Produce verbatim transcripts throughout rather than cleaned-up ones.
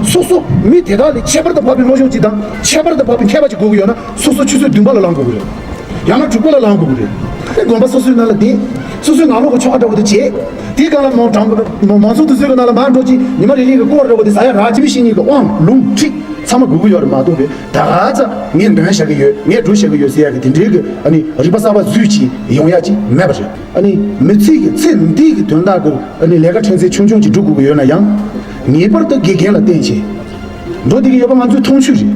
སོ་སོ་མི་དེ་དག་ལས་ཁྱད་པར་དུ་འཕགས་པའི་བློ་སྦྱོང་ཅིག་དང་ཁྱད་པར་དུ་འཕགས་པའི་མཁས་པ་ཅིག་དགོས་ཀྱི་ཡོད་ན། སོ་སོ་ཆུ་ཚོད་བདུན་པ་ལ་ལངས་དགོས་ཀྱི་རེད། ཡང་ན་དྲུག་པ་ལ་ལངས་དགོས་ཀྱི་རེད། ཨེ་དགོན་པ་སོ་སོའི་ནང་ལ་བསྡད། སོ་སོའི་ནང་ལོགས་ཀྱི་ཆོ་ག་འདྲ་བོ་དེ་བྱེད། དེའི་སྒང་ལ་མང་དྲང་མང་ཚོགས་དེ་ཚོའི་ནང་ལ་མར་འགྲོ་ཅིག་ཉི་མ་རེ་རེ་གི་སྐོར་འདྲ་བོ་དེ་ཟ་ཡ་རག་ཅིག་བཤད་མཁན་གྱི་དབང་ལུང་ཁྲིད་ཚང་མ་དགོས་ཀྱི་ཡོད་རེད་མ་གཏོགས་པའི། ད་ག་ཚ་ངས་འདོན་བྱ་གི་ཡོད། ངས་སྒྲུབ་བྱ་གི་ཡོད་ཟེར་ཡ་གི་དེ་འདྲའི་གི་ཨ་ནི་རིག་པ་གསར་པ་བཟོས་ཅིག་ཡོང་ཡ་ཅིག་མེད་པ་རེད། ཨ་ནི་མི་ཚེ་གི་ཚེ་འདི་གི་དོན་དག་གི་ཨ་ནི་ལས་ཀ་ཕྲན་ཚེགས་ཆུང་ཆུང་ཅིག་སྒྲུབ་དགོས་ཀྱི་ཡོད་ན་ཡང་། ངེས་པར་དུ་དགེ་རྒན་ལ་བརྟེན་བྱས་འགྲོ་བསྡད་ཀྱི་ཡོད་པ་ང་ཚོའི་མཐོང་ཆོས་རེད།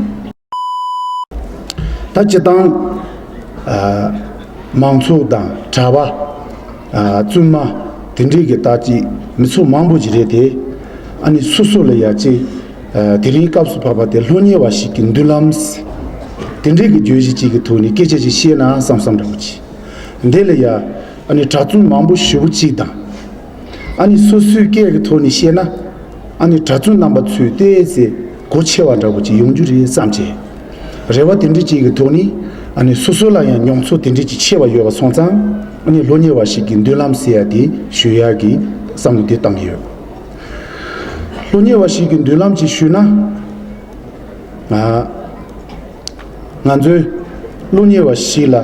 ད་སྤྱིར་བཏང་ཨ་མང་ཚོགས་དང་གྲྭ་པ། ཨ་བཙུན་མ། དེ་འདྲའི་གི་ད་ཅིག་མི་ཚོགས་མང་པོ་ཅིག་རེད་དེ། ཨ་ནི་སོ་སོ་ལ་ཡ་ཅིག་ཨ་དེ་རིང་སྐབས་སུ་བབས་པ་དེ་སློབ་གཉེར་བ་ཞིག་གི་མདུན་ལམ། དེ་འདྲའི་གི་བརྗོད་གཞི་ཅིག་གི་ཐོག་ནས་སྐད་ཆ་ཅིག་བཤད་ན་བསམ་བསམ་འདྲ་པོ་ཅིག་འདི་ལ་ཡ་ཨ་ནི་གྲྭ་བཙུན་མང་པོ་ཞེ་པོ་ཅིག་དང་། ཨ་ནི་སོ་སོའི་སྐད་ཀྱི་ཐོག་ནས་བཤད་ན། ཨ་ནི་གྲྭ་བཙུན་རྣམ་པ་ཚོས་ཏོག་ཙམ་གོ་ཆེ་བ་འདྲ་པོ་ཅིག་ཡོང་རྒྱུ་རེད་བསམ་བྱས། རེ་བ་དེ་འདྲ་ཅིག་གི་ཐོག་ནས་ཨ་ནི་སོ་སོ་ལ་ཡང་མྱོང་ཚོར་དེ་འདྲ་ཅིག་ཆེ་བ་ཡོད་པ་སོང་ཙང་། ཨ་ནི་སློབ་གཉེར་བ་ཞིག་གི་མདུན་ལམ་ཟེར་ཡ་དེ་ཞུ་ཡ་གི་བསམ་བློ་དེ་བཏང་གི་ཡོད། སློབ་གཉེར་བ་ཞིག་གི་མདུན་ལམ་ཅིག་ཞུས་ན། ང་ཚོའི་སློབ་གཉེར་བ་ཞིག་ལ་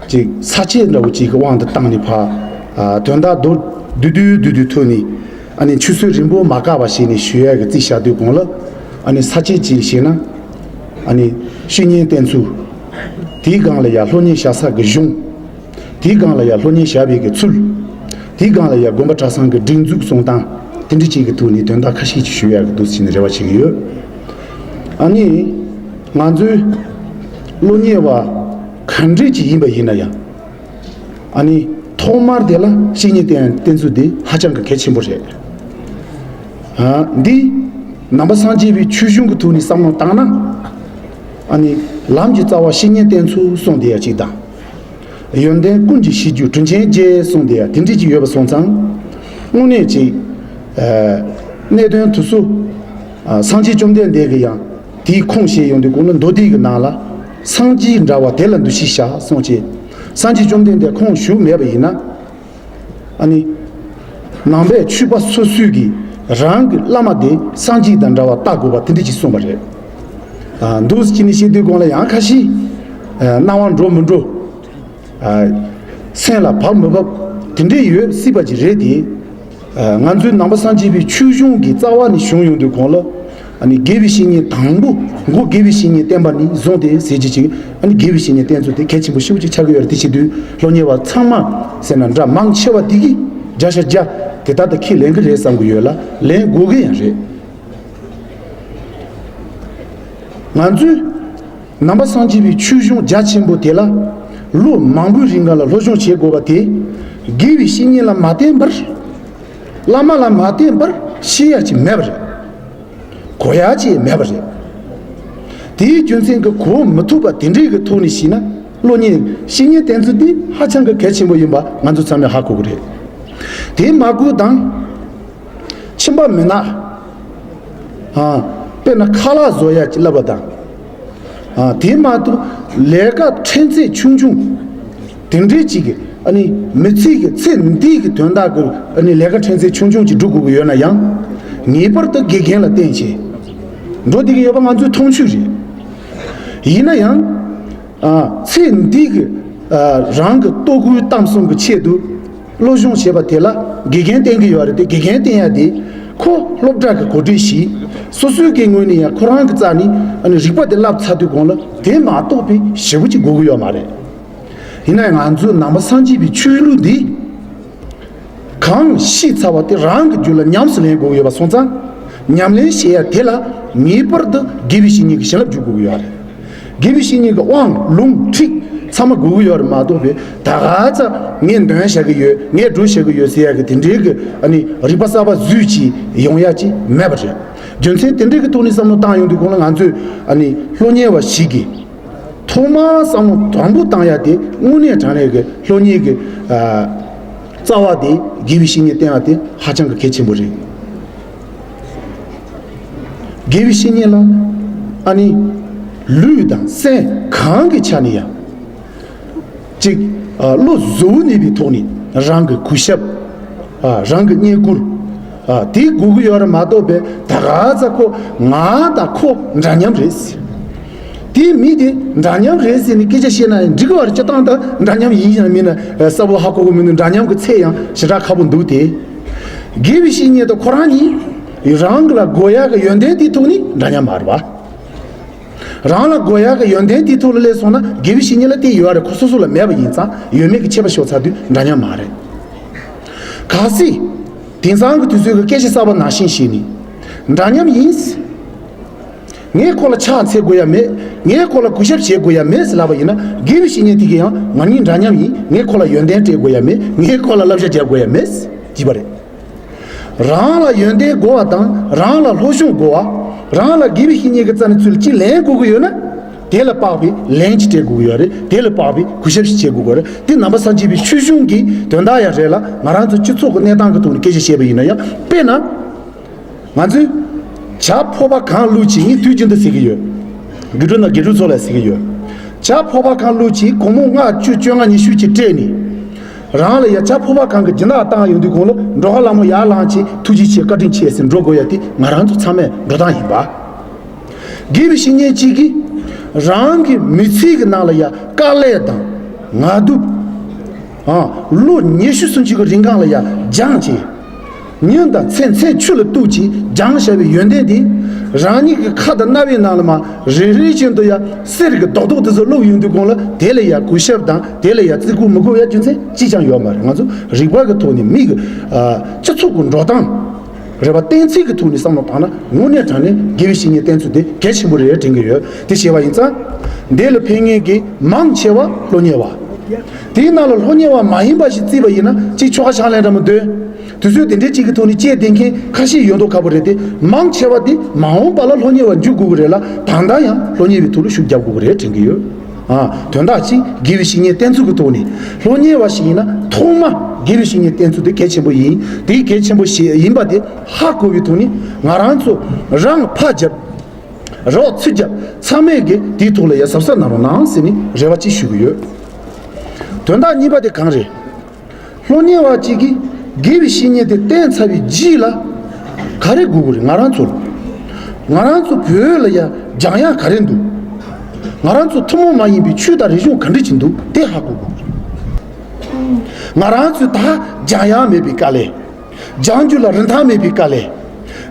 ཅིག་ས་བཅད་འདྲ་བོ་ཅིག་གི་དབང་དུ་བཏང་ནས་ཕར་ཨ་དོན་དག་མདོར་བསྡུས་བསྡུས་བསྡུས་བསྡུས་ཐོག་ནས་ཨ་ནི་ཆུ་ཚོད་རིང་པོ་མ་བཀག་པ་བྱས་ནས་ཞུ་ཡ་གི་རྩིས་བཞག་དུས་གོང་ལ། ཨ་ནི་ས་བཅད་ཅིག་བྱས་ན། ཨ་ནི་བཤེས་གཉེན་བསྟེན་ཚུལ། དེའི་སྒང་ལ་ཡང་སློབ་གཉེར་བྱ་ས་གི་གཞུང་། དེའི་སྒང་ལ་ཡང་སློབ་གཉེར་བྱ་བའི་གི་ཚུལ། དེའི་སྒང་ལ་ཡང་དགོན་པ་གྲྭ་ཚང་གི་སྒྲིག་འཛུགས་སྲུང་སྟངས། དེ་འདྲ་ཅིག་གི་ཐོག་ནས་དོན་དག་ཁ་ཤས་ཅིག་ཞུ་ཡག་གི་འདུག་ཟེར་ནས་རེ་བ་བྱེད་ཀྱི་ཡོད། ཨ་ནི། ང་ཚོའི་སློབ་གཉེར་བ་ག་འདྲས་ཅིག་ཡིན་པ་ཡིན་ན་ཡང་། ཨ་ནི་ཐོག་མར་དེ་ལ་བཤེས་གཉེན་བསྟེན་བསྟེན་ཚུལ་དེ་ཧ་ཅང་གི་གལ་ཆེན་པོ་རེད། ཨ་འདི་ནང་པ་སངས་རྒྱས་པའི་ཆོས་གཞུང་གི་ཐོག་ནས་བསམ་བློ་བཏང་ན། ཨ་ནི་ལམ་གྱི་རྩ་བ་བཤེས་གཉེན་བསྟེན་ཚུལ་གསུངས་བསྡད་ཡ་གཅིག་དང་། ཡོན་ཏན་ཀུན་གྱི་གཞིར་གྱུར་དྲིན་ཅན་རྗེ་གསུངས་བསྡད་ཡ་དེ་འདྲས་ཅིག་ཡོད་པ་སོང་ཙང་། དངོས་གནས་ཅིག་ཨ་གནད་དོན་དེ་ཚོ་ཨ་སངས་རྒྱས་བཅོམ་ལྡན་འདས་ཀྱིས་ཡང་དེའི་ཁུངས་བཤད་ཡོང་དུས་གོང་ལ་མདོ་སྡེ་གི་ནང་ལ་སངས་རྒྱས་འདྲ་བ་དེ་ལ་འདུ་ཤེས་བཞག་གསུངས་བྱས། སངས་རྒྱས་བཅོམ་ལྡན་འདས་ཁོང་བཞུགས་མེད་པ་ཡིན་ན། ཨ་ནི། ནང་པའི་ཆོས་པ་སོ་སོས་ཀྱིས་རང་གི་བླ་མ་དེ་སངས་རྒྱས་དང་འདྲ་བ་བལྟ་དགོས་པ་དེ་འདྲ་ཅིག་གསུངས་པ་རེད། ཨ་འདུག་སེ་བྱས་ནས་བཤད་དུས་གོང་ལ་ཡང་ཁ་ཤས་ཨ་སྣང་བ་འགྲོ་མི་འགྲོ། ཨ་སེམས་ལ་བབ་མི་བབ་དེ་འདྲས་ཡོད་སྲིད་པ་ཅིག་རེད་དེ། ཨ་ང་ཚོའི་ནང་པ་སངས་རྒྱས་པའི་ཆོས་གཞུང་གི་རྩ་བ་ནས་བྱུང་ཡོང་དུས་གོང་ལ། ཨ་ནི་དགེ་བའི་བཤེས་གཉེན་དང་པོ་མགོ་དགེ་བའི་བཤེས་གཉེན་བསྟེན་པ་ནས་བཟུང་སྟེ་ཟེར་གྱི་ཅིག་ཨ་ནི་དགེ་བའི་བཤེས་གཉེན་བསྟེན་ཚུལ་དེ་གལ་ཆེན་པོ་ཞེ་པོ་ཅིག་ཆགས་ཀྱི་ཡོད་རེད། དེ་བྱེད་དུས་སློབ་གཉེར་བ་ཚང་མ་ཟེར་ན་འདྲ་མང་ཆེ་བ་དེ་གིས་བརྒྱ་ཆ་བརྒྱ་དེ་ལྟར་དུ་ཁས་ལེན་གྱི་རེད་བསམ་གྱི་ཡོད་ལ་ལེན་དགོས་ཀྱི་ཡང་རེད། ང་ཚོས་ནང་པ་སངས་རྒྱས་པའི་ཆོས་གཞུང་རྒྱ་ཆེན་པོ་དེ་ལ་ལོ་མང་པོའི་རིང་ག་ལ་སློབ་སྦྱོང་བྱེད་དགོས་པ་དེ་དགེ་བའི་བཤེས་གཉེན་ལ་མ་བརྟེན་པར། བླ་མ་ལ་མ་བརྟེན་པར་ཤེས་ཡ་ཅིག་མེད་པ་རེད། གོ་ཡ་ཅིག་མེད་པ་རེད། དེའི་རྒྱུ་མཚན་གྱིས་གོ་མི་ཐུབ་པ་དེ་འདྲའི་གི་ཐོག་ནས་བཤད་ན་སློབ་གཉེར་བཤེས་གཉེན་བསྟེན་ཚུལ་འདི་ཧ་ཅང་གི་གལ་ཆེན་པོ་ཡིན་པ་ང་ཚོ་ཚང་མས་ཧ་གོ་གི་རེད། དེ་མ་དགོས་དང་། ཁྱིམ་པ་མི་ནག་ཨ་དཔེར་ན་ཁ་ལག་བཟོ་ཡ་ཅིག་བསླབ་པ་དང་། ཨ་དེ་མ་གཏོགས་ལས་ཀ་ཕྲན་ཚེགས་ཆུང་ཆུང་དེ་འདྲའི་ཅིག་གི་ཨ་ནི་མི་ཚེ་གི་ཚེ་འདིའི་གི་དོན་དག་གི་ཨ་ནི་ལས་ཀ་ཕྲན་ཚེགས་ཆུང་ཆུང་ཅིག་སྒྲུབ་དགོས་ཀྱི་ཡོད་ན་ཡང་། ངེས་པར་དུ་དགེ་རྒན་ལ་བརྟེན་བྱས་འགྲོ་བསྡད་ཀྱི་ཡོད་པ་ང་ཚོའི་མཐོང་ཆོས་རེད། ཡིན་ན་ཡང་། ཨ་ཚེ་འདིའི་གི་ཨ་རང་གི་ལྟོ་གོས་གཏམ་གསུམ་གི་ཆེད་དུ། སློབ་སྦྱོང་བྱེད་པ་དེ་ལ་དགེ་རྒན་བསྟེན་གྱི་ཡོད་རེད་དེ། དགེ་རྒན་བསྟེན་ཡ་དེ་ཁོ་སློབ་གྲྭ་གི་གོ་སྒྲིག་བྱས། སོ་སོའི་གི་ངོས་ནས་ཡང་ཁོ་རང་གི་རྩ་ནས་ཨ་ནི་རིག་པ་དེ་བསླབ་ཚར་དུས་གོང་ལ་དེ་མ་གཏོགས་པའི་ཞེ་པོ་ཅིག་དགོས་ཀྱི་ཡོད་མ་རེད། ཡིན་ན་ཡང་ང་ཚོའི་ནང་པ་སངས་རྒྱས་པའི་ཆོས་ལུགས་འདི་གང་ཤེས་ཚར་བ་དེ་རང་གི་རྒྱུད་ལ་ཉམས་སུ་ལེན་དགོས་ཀྱི་ཡོད་པ་སོང་ཙང་། ཉམས་ལེན་བྱེད་ཡ་དེ་ལ་ངེས་པར་དུ་དགེ་བའི་བཤེས་གཉེན་གྱི་བྱིན་རླབས་འཇུག་དགོས་ཀྱི་ཡོད་རེད། དགེ་བའི་བཤེས་གཉེན་གྱི་དབང་ལུང་ཁྲིད་ཚང་མ་དགོས་ཀྱི་ཡོད་རེད་མ་གཏོགས་པའི་ད་ག་ཚ་ངས་འདོན་བྱ་གི་ཡོད། ངས་སྒྲུབ་བྱ་གི་ཡོད་ཟེར་ཡ་གི་དེ་འདྲའི་གི་ཨ་ནི་རིག་པ་གསར་པ་བཟོས་ཀྱི་ཡོང་ཡ་ཅིག་མེད་པ་རེད། རྒྱུ་མཚན་དེ་འདྲའི་གི་ཐོག་ནས་བསམ་བློ་བཏང་ཡོང་དུས་གོང་ལ་ང་ཚོས་ཨ་ནི་སློབ་གཉེར་བ་ཞིག་གིས་ཐོག་མར་བསམ་བློ་དང་པོ་བཏང་ཡ་དེ་དངོས་གནས་དྲང་གནས་གི་སློབ་གཉེར་གི་ཨ་རྩ་བ་དེ་དགེ་བའི་བཤེས་གཉེན་བསྟེན་བ་དེ་ཧ་ཅང་གི་གལ་ཆེན་པོ་རེད། དགེ་བའི་བཤེས་གཉེན་ལ་ཨ་ནི་ལུས་དང་སེམས་གང་གི་ཆ་ནས་ཡང་ཅིག་ཨ་བློ་གཟུ་བོ་གནས་པའི་ཐོག་ནས་རང་གི་གུས་ཞབས། ཨ་རང་གི་བསྙེན་བཀུར། ཨ། དེ་དགོས་ཀྱི་ཡོད་རེད་མ་གཏོགས་པའི་ད་ག་ཚ་ཁོ་ང་དང་ཁོ་འདྲ་མཉམ་རེད་ཟེར། དེ་མི་དེ་འདྲ་མཉམ་རེད་ཟེར་ནས་སྐད་ཆ་བཤད་ན་ཡང་འགྲིག་གི་བར་སྤྱི་བཏང་དང་འདྲ་མཉམ་ཡིན་ཡང་མིན་ན་གསལ་པོ་ཧ་གོ་གི་མི་འདུག་འདྲ་མཉམ་གྱི་ཚད་ཡང་ཞེ་དྲག་ཁག་པོ་འདུག་སྟེ། དགེ་བའི་བཤེས་གཉེན་དང་ཁོ་རང་གཉིས་རང་གི་ལ་དགོས་ཡག་གི་ཡོན་ཏན་དེ་ཐོག་ནས་འདྲ་མཉམ་མ་རེད་པ། རང་ལ་དགོས་ཡག་གི་ཡོན་ཏན་དེའི་ཐོག་ལ་སླེབས་སོང་ན་དགེ་བའི་བཤེས་གཉེན་ལ་དེ་ཡོད་རེད། ཁོ་སོ་སོ་ལ་མེད་པ་ཡིན་ཙང་ཡོད་མེད་ཀྱི་ཁྱད་པར་ཤོར་ཚར་དུས་འདྲ་མཉམ་མ་རེད། གལ་སྲིད་དེང་སང་གི་དུས་ཚོད་ཀྱི་སྐད་ཆ་གསར་པ་ནང་བཞིན་བཤད་ནས་འདྲ་མཉམ་ཡིན། ངས་ཁོ་ལ་ཕྱག་འཚལ་དགོས་ཡ་མེད། ངས་ཁོ་ལ་གུས་ཞབས་བྱེད་དགོས་ཡ་མེད་ཟེར་ལབ་པ་ཡིན་ན་དགེ་བའི་བཤེས་གཉེན་དེ་གིས་ཡང་ང་གཉིས་འདྲ་མཉམ་ཡིན། ངས་ཁོ་ལ་ཡོན་ཏན་སྤྲད་དགོས་ཡ་མེད། ངས་ཁོ་ལ་བསླབ་བྱ་རྒྱག་དགོས་ཡ་མེད་ཅེས་པ་རེད། རང་ལ་ཡོན་ཏན་དགོས་པ་དང་རང་ལ་སློབ་སྦྱོང་དགོས་པ། རང་ལ་དགེ་བའི་བཤེས་གཉེན་གྱི་རྩ་ནས་ཚུར་ཅི་ལེན་དགོས་ཀྱི་ཡོད་ན། དེ་ལ་དཔག་པའི་ལན་ཅིག་སྤྲད་དགོས་ཀྱི་ཡོད་རེད། དེ་ལ་དཔག་པའི་གུས་ཞབས་ཤིག་བྱེད་དགོས་ཀྱི་རེད། དེ་ནང་པ་སངས་རྒྱས་པའི་ཆོས་གཞུང་གི་དོན་དག་ཡང་རེད་ལ། ང་རང་ཚོ་སྤྱི་ཚོགས་ཀྱི་གནས་སྟངས་ཀྱི་ཐོག་ནས་སྐད་ཆ་བཤད་པ་ཡིན་ན་ཡང་། དཔེར་ན། ང་ཚོས་བྱ་ཕོར་པ་གང་བླུགས་ཅིག་ངས་དུས་རྒྱུན་དུ་ཟེར་གྱི་ཡོད། དགེ་ཕྲུག་ན་དགེ་ཕྲུག་ཚོ་ལ་ཟེར་གྱི་ཡོད། བྱ་ཕོར་པ་གང་བླུགས་ཅིག་སྒོར་མོ་ལྔ་བཅུ་བཅོ་ལྔ་ཉི་ཤུ་ཅིག་སྤྲད་ནས། རང་ལ་ཡ་བྱ་ཕོར་པ་གང་གི་སྦྱིན་བདག་བཏང་ཡོང་དུས་གོང་ལ་འགྲོ་ཁ་ལ་མོ་ཡར་ལངས་བྱས་ཐུགས་རྗེ་ཆེ་བཀའ་དྲིན་ཆེ་ཟེར་འགྲོ་དགོས་ཡ་དེ་ང་རང་ཚོ་ཚང་མས་འགྲོ་སྟངས་ཡིན་པ། དགེ་བའི་བཤེས་གཉེན་གཅིག་གིས་རང་གི་མི་ཚེ་གི་ནང་ལ་ཡ་དཀའ་ལས་དང་ངལ་དུབ། ཨ། ལོ་ཉི་ཤུ་སུམ་ཅུ་གི་རིང་གང་ལ་ཡ་སྦྱངས་བྱས། ཉིན་དང་མཚན་མཚན་ཆུ་ལ་གཏུགས་ཀྱིས་སྦྱངས་བཞག་པའི་ཡོན་ཏན་དེ། རང་ཉིད་ཀྱི་ཁ་དང་རྣ་བའི་ནང་ལ་མར་རེ་རེ་བཞིན་དུ་ཡ་གསེར་གྱི་རྡོག་རྡོག་དེ་ཚོ་བླུགས་ཡོང་དུས་གོང་ལ་དེ་ལ་ཡ་གུས་ཞབས་དང་དེ་ལ་ཡ་བརྩི་བཀུར་མི་དགོས་ཡ་རྒྱུ་མཚན་ཅི་ཅང་ཡོད་མ་རེད། ང་ཚོ་རིག་པ་གི་ཐོག་ནས་མི་གི་ཨ་སྤྱི་ཚོགས་ཀྱི་འགྲོ་སྟངས་རེད་པ། གཏན་ཚིགས་ཀྱི་ཐོག་ནས་བསམ་བློ་བཏང་ན་དངོས་གནས་དྲང་གནས་དགེ་བའི་བཤེས་གཉེན་བསྟེན་ཚུལ་དེ་གལ་ཆེན་པོ་རེད་དྲན་གྱི་ཡོད། དེ་བྱས་པ་ཡིན་ཙང་འདི་ལ་ཕན་ངེས་ཀྱི་མང་ཆེ་བ་སློབ་གཉེར་བ། དེའི་ནང་ལ་སློབ་གཉེར་བ་མ་ཡིན་པ་ཞིག་བརྩིས་པ་ཡིན་ན་གཅིག་ཆོལ་ཁ་ཕྱག་ལེན་འདྲ་མི་འདོན། དུས་ཚོད་དེ་འདྲའི་གཅིག་གི་ཐོག་ནས་བཅད་བསྡད་མཁན་ཁ་ཤས་ཡོད་མདོག་ཁ་པོ་རེད་དེ། མང་ཆེ་བ་དེ་མ་འོངས་པ་ལ་སློབ་གཉེར་བ་འཇུག་དགོས་ཀྱི་རེད་ལ། ད་ལྟ་ཡང་སློབ་གཉེར་བའི་ཐོག་ལ་ཤུགས་རྒྱབ་དགོས་ཀྱི་རེད་དྲན་གྱི་ཡོད། ཨ། དོན་དག་གཅིག་དགེ་བའི་བཤེས་གཉེན་བསྟེན་ཚུལ་གྱི་ཐོག་ནས་སློབ་གཉེར་བ་ཞིག་ཡིན་ན་ཐོག་མ་དགེ་བའི་བཤེས་གཉེན་བསྟེན་ཚུལ་དེ་གལ་ཆེན་པོ་ཡིན། དེ་གལ་ཆེན་པོ་ཞིག་ཡིན་པ་དེ་ཧ་གོ་བའི་ཐོག་ནས་ང་རང་ཚོ་རང་ཕར་རྒྱབ། རོགས་ཚུར་རྒྱབ། ཚང་མས་ཀྱིས་དེའི་ཐོག་ལ་ཡ་གཟབ་གཟབ་གནང་རོགས་གནང་ཟེར་ནས་རེ་བ་ཅིག་ཞུ་གི་ཡོད། དོན་དག་གཉིས་པ་དེ་གང་རེད། སློབ་གཉེར་བ་གཅིག་གིས་དགེ་བའི་བཤེས་གཉེན་དེ་བསྟེན་ཚར་བའི་རྗེས་ལ་ག་རེ་དགོས་ཀྱི་རེད། ང་རང་ཚོར། ང་རང་ཚོ་བོད་ལ་ཡ་སྦྱང་ཡག་ག་རེ་འདུག་ང་རང་ཚོ་ཐུན་མོང་མ་ཡིན་པའི་ཆོས་དང་རིག་གཞུང་ག་འདྲ་ཅིག་འདུག་དེ་ཧ་གོ་དགོས་ཀྱི་རེད། ང་རང་ཚོས་ད་སྦྱང་ཡག་མེད་པའི་དཀའ་ལས། སྦྱང་རྒྱུ་ལ་རིན་ཐང་མེད་པའི་དཀའ་ལས།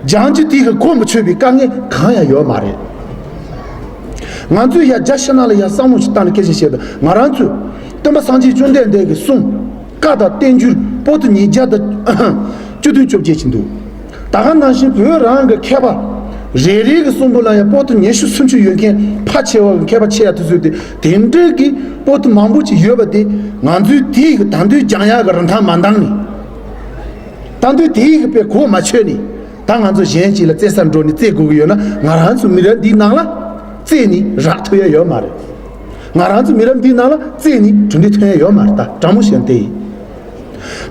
སྦྱང་རྒྱུ་དེ་གི་གོ་མི་ཆོད་པའི་དཀའ་ངལ་གང་ཡང་ཡོད་མ་རེད། ང་ཚོས་ཡ་རྒྱ་ཕྱི་ནང་ལ་ཡ་བསམ་བློ་ཞིག་བཏང་ནས་སྐད་ཆ་བཤད་དུས་ང་རང་ཚོས་སྟོན་པ་སངས་རྒྱས་བཅོམ་ལྡན་འདས་ཀྱི་གསུང་བཀའ་དང་བསྟན་འགྱུར་པོ་ཏི་ཉིས་བརྒྱ་དང་བཅུ་བདུན་བཅོ་བརྒྱད་ཅིག་འདུག་ད་ག་ནང་བཞིན་བོད་རང་གི་མཁས་པ་རེ་རེ་གི་གསུང་འབུམ་ལ་ཡང་པོ་ཏི་ཉི་ཤུ་སུམ་ཅུ་ཡོད་མཁན་ཕལ་ཆེ་བ་གི་མཁས་པ་ཆེ་ཡ་དེ་ཚོས་དེ་དེ་འདྲའི་གི་པོ་ཏི་མང་པོ་ཅིག་ཡོད་པ་དེ་ང་ཚོས་དེའི་གི་ད་དུང་སྦྱང་ཡག་གི་རིན་ཐང་མ་འདང་ནས། ད་དུང་དེའི་གི་དཔེ་གོ་མ་ཆོད་ནས་ད་ང་ཚོ་གཞན་གཅིག་ལ་རྩེ་སར་འགྲོ་ནས་རྩེ་དགོས་ཀྱི་ཡོད་ན་ང་རང་ཚོ་མི་རབས་འདིའི་ནང་ལ་རྩེ་ནས་རག་ཐུབ་ཡ་ཡོད་མ་རེད། ང་རང་ཚོ་མི་རབས་འདིའི་ནང་ལ་རྩེ་ནས་གྲུབ་འབྲས་ཐོན་ཡ་ཡོད་མ་རེད། ད་དྲང་མོ་བཤད་ན་དེ་ཡིན།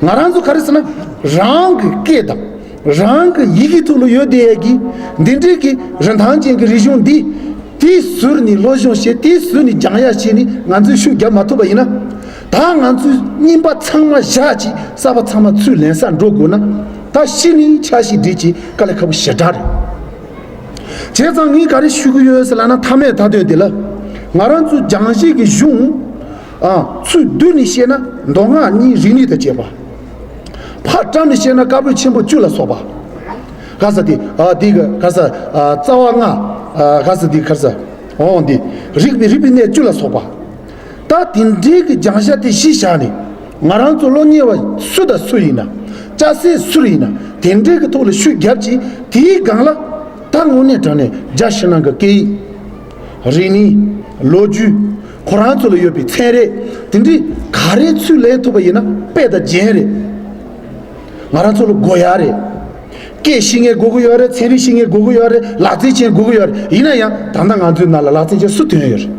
ང་རང་ཚོ་ག་རེ་ཟེར་ན་རང་གི་སྐད་དང་རང་གི་ཡི་གེ་ཐོག་ལ་ཡོད་བསྡད་ཡ་གི་འདི་འདྲའི་གི་རིན་ཐང་ཅན་གི་རིག་གཞུང་འདི། དེའི་ཟུར་ནས་སློབ་སྦྱོང་བྱེད། དེའི་ཟུར་ནས་སྦྱང་ཡག་བྱས་ནས་ང་ཚོས་ཤུགས་རྒྱབ་མ་ཐུབ་པ་ཡིན་ན། ད་ང་ཚོས་རྙིང་པ་ཚང་མ་བཞག་ཅིག་གསར་པ་ཚང་མ་ཚུར་ལེན་སར་འགྲོ་དགོས་ན། ད་ཤི་ནས་ཆ་ཤས་སྒྲིལ་གྱི་དཀའ་ལས་ཁག་པོ་ཞེ་དྲག་རེད། བྱས་ཙང་ངས་ག་རེ་ཞུ་གི་ཡོད་ཟེར་ལབ་ན་མཐའ་མའི་མཐའ་དོན་འདི་ལ། ང་རང་ཚོའི་སྦྱང་གཞི་གི་གཞུང་། ཨ། ཚུར་བསྡུས་ནས་བཤད་ན་མདོ་སྔགས་གཉིས་རིག་གནས་དང་བཅས་པ། ཕར་བཀྲམ་ནས་བཤད་ན་བཀའ་པོད་ཆེན་པོ་བཅུ་ལ་སོགས་པ། ག་ས་དེ། ཨ། དེ་ག་ག་ས། ཨ། རྩ་བ་ལྔ། ཨ། ག་ས་དེ་ག་ས། འོང་དེ། རིག་པའི་རིག་པའི་གནས་བཅུ་ལ་སོགས་པ། ད་དེ་འདྲའི་གི་སྦྱང་བྱ་དེ་གཞི་བཞག་ནས་ང་རང་ཚོ་སློབ་གཉེར་བ་སུ་དང་སུ་ཡིན་ན། སྐྱ་སེར་སུ་ཡིན་ན་དེ་འདྲའི་གི་ཐོག་ལ་ཤུགས་རྒྱབ་ཀྱིས་དེའི་སྒང་ལ་ད་དངོས་གནས་དྲང་གནས་རྒྱ་ཕྱི་ནང་གི་སྐད་ཡིག་རིག་གནས། ལོ་རྒྱུས། ཁོ་རང་ཚོ་ལ་ཡོད་པའི་ཚན་རིག་དེ་འདྲའི་ག་རེ་ཚུར་ལེན་ཐུབ་པ་ཡིན་ན་དཔེ་དང་རྒྱན་རེད། ང་རང་ཚོ་ལ་དགོས་ཡག་རེད། སྐད་ཤེས་མཁན་དགོས་ཀྱི་ཡོད་རེད། ཚན་རིག་ཤེས་མཁན་དགོས་ཀྱི་ཡོད་རེད། ལག་རྩལ་ཅན་དགོས་ཀྱི་ཡོད་རེད། ཡིན་ན་ཡང་ད་ལྟ་ང་ཚོའི་ནང་ལ་ལག་རྩལ་ཅན་སུ་ཐོན་ཡོད་རེད།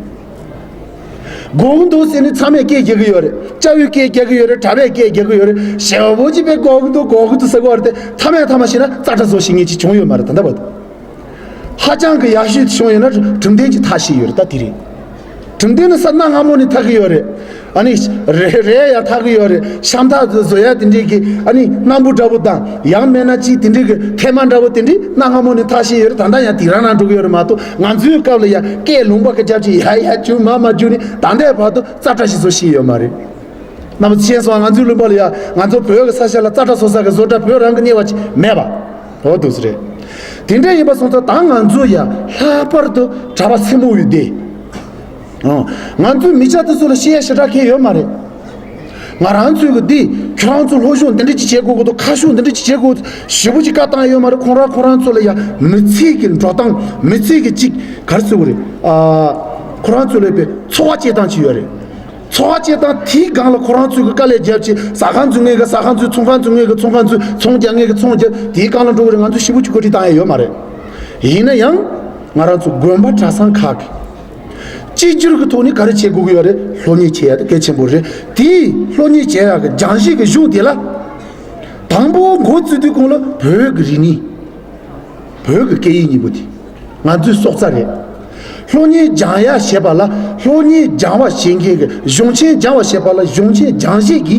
དགོས་ཀྱི་འདུག་ཟེར་ནས་ཚང་མས་སྐད་རྒྱག་གི་ཡོད་རེད། སྐྱ་བོས་སྐད་རྒྱག་གི་ཡོད་རེད། གྲྭ་པས་སྐད་རྒྱག་གི་ཡོད་རེད། ཞེ་པོ་ཅིག་དཔེ་དགོས་ཀྱི་འདུག་དགོས་ཀྱི་འདུག་ཟེར་གྱི་ཡོད་རེད་དེ། མཐའ་མའི་མཐའ་མ་བཤད་ན་རྩ་ཁྲ་བཟོ་ཤེས་མཁན་ཅིག་བྱུང་ཡོད་མ་རེད་ད་ལྟ་བར་དུ། ཧ་ཅང་གི་ཡག་ཤོས་དེ་བྱུང་ཡོད་ན་གྲུབ་འབྲས་ཀྱི་ཐག་ཤེས་ཡོད་རེད། ད་དེ་རེད། གྲུབ་འབྲས་ནི་ས་གནའ་སྔ་མོ་ནས་ཐག་གི་ཡོད་རེད། ཨ་ནི་རེ་རེ་ཡང་འཐག་གི་ཡོད་རེད། ཤམ་ཐབས་བཟོ་ཡ་དེ་འདྲས་ཀྱི་ཨ་ནི་སྣམ་བུ་འདྲ་བོ་དང་། ཡང་མིན་ན་ཅིག་དེ་འདྲས་ཀྱི་ཐེངས་མ་འདྲ་བོ་དེ་འདྲས་གནའ་སྔ་མོ་ནས་འཐག་བཞིན་ཡོད་རེད། ད་ལྟ་ཡང་དེ་རང་རང་འགྲོ་གི་ཡོད་རེད་མ་གཏོགས། ང་ཚོའི་སྐབས་ལ་ཡང་སྐས་ལུང་པ་གི་རྒྱབ་ཅིག་ཡ་ཡ་རྒྱུག་མ་མ་རྒྱུག་ནས་ད་ལྟའི་བར་དུ་རྩ་ཁྲ་ཞིག་བཟོ་ཤེས་ཡོད་མ་རེད། རྣམ་པ་ཚོས་ཤེས་སོང་། ང་ཚོའི་ལུང་པ་ལ་ཡ་ང་ཚོ་བོད་ཀྱི་ས་ཆ་ལ་རྩ་ཁྲ་བཟོ་ས་གི་བཟོ་གྲྭ་བོད་རང་གི་གཉེར་བ་ཅིག་མེད་པ། འོ་འདུག་སེ་རེད། དེ་འདྲ་ཡིན་པ་སོང་ཙང་ད་ང་ཚོ་ཡ་ལྷག་པར་དུ་གྲྭ་པ་སེར་མོ་བའི་སྡེ། ཨང་། ང་ཚོའི་མི་སྐྱ་དེ་ཚོ་ལ་བཤད་ཡ་ཞེ་དྲག་གང་ཡང་ཡོད་མ་རེད། ང་རང་ཚོའི་གི་འདི་ཁྱོད་རང་ཚོ་སློབ་སྦྱོང་འདི་འདྲ་ཅིག་བྱེད་དགོས་ཀྱི་འདུག་ཁ་ཤུགས་འདི་འདྲ་ཅིག་བྱེད་དགོས་ཞེ་པོ་ཅིག་བཀའ་བཏང་ཡ་ཡོད་མ་རེད། ཁོང་རང་ཁོང་རང་ཚོ་ལ་ཡ་མི་ཚེ་གི་འགྲོ་སྟངས། མི་ཚེ་གི་ཅིག་ག་རེ་ཟེར་དགོས་རེད། ཨ། ཁོ་རང་ཚོ་ལ་ཡ་འཚོ་བ་སྐྱེལ་སྟངས་ཅིག་ཡོད་རེད། འཚོ་བ་སྐྱེལ་སྟངས་དེའི་སྒང་ལ་ཁོ་རང་ཚོས་ཀྱི་དཀའ་ལས་བརྒྱབ་བྱས། ཟ་ཁང་འཛུགས་མཁན་གྱིས་ཟ་ཁང་འཛུགས། ཚོང་ཁང་འཛུགས་མཁན་གྱིས་ཚོང་ཁང་འཛུགས། ཚོང་རྒྱག་མཁན་གྱིས་ཚོང་རྒྱབ། དེའི་སྒང་ལ་འགྲོ་གི་རེད། ང་ཚོ་ཞེ་པོ་ཅིག་གོ་སྒྲིག་བཏང་ཡ་ཡོད་མ་རེད། ཡིན་ན་ཡང་ང་རང་ཚོ་དགོན་པ་གྲྭ་ཚང་ཁག་གིས་གཅིག་གྱུར་གྱི་ཐོག་ནས་ག་རེ་བྱེད་དགོས་ཀྱི་ཡོད་རེད། སློབ་གཉེར་བྱེད་ཡ་དེ་གལ་ཆེན་པོ་རེད། དེའི་སློབ་གཉེར་བྱེད་ཡ་གི་སྦྱང་གཞི་གི་གཞུང་དེ་ལ་དང་པོ་འགོ་བཙུགས་དུས་གོང་ལ་བོད་ཀྱི་རིག་གནས། བོད་ཀྱི་སྐད་ཡིག་གཉིས་པོ་དེ་ང་ཚོའི་སྲོག་རྩ་རེད། སློབ་གཉེར་སྦྱང་ཡ་ཞེས་པ་ལ། སློབ་གཉེར་སྦྱང་བ་བྱེད་མཁན་གྱི་གཞུང་ཆེན་སྦྱང་བ་ཞེས་པ་ལ་གཞུང་ཆེན་སྦྱང་བྱེད་ཀྱི་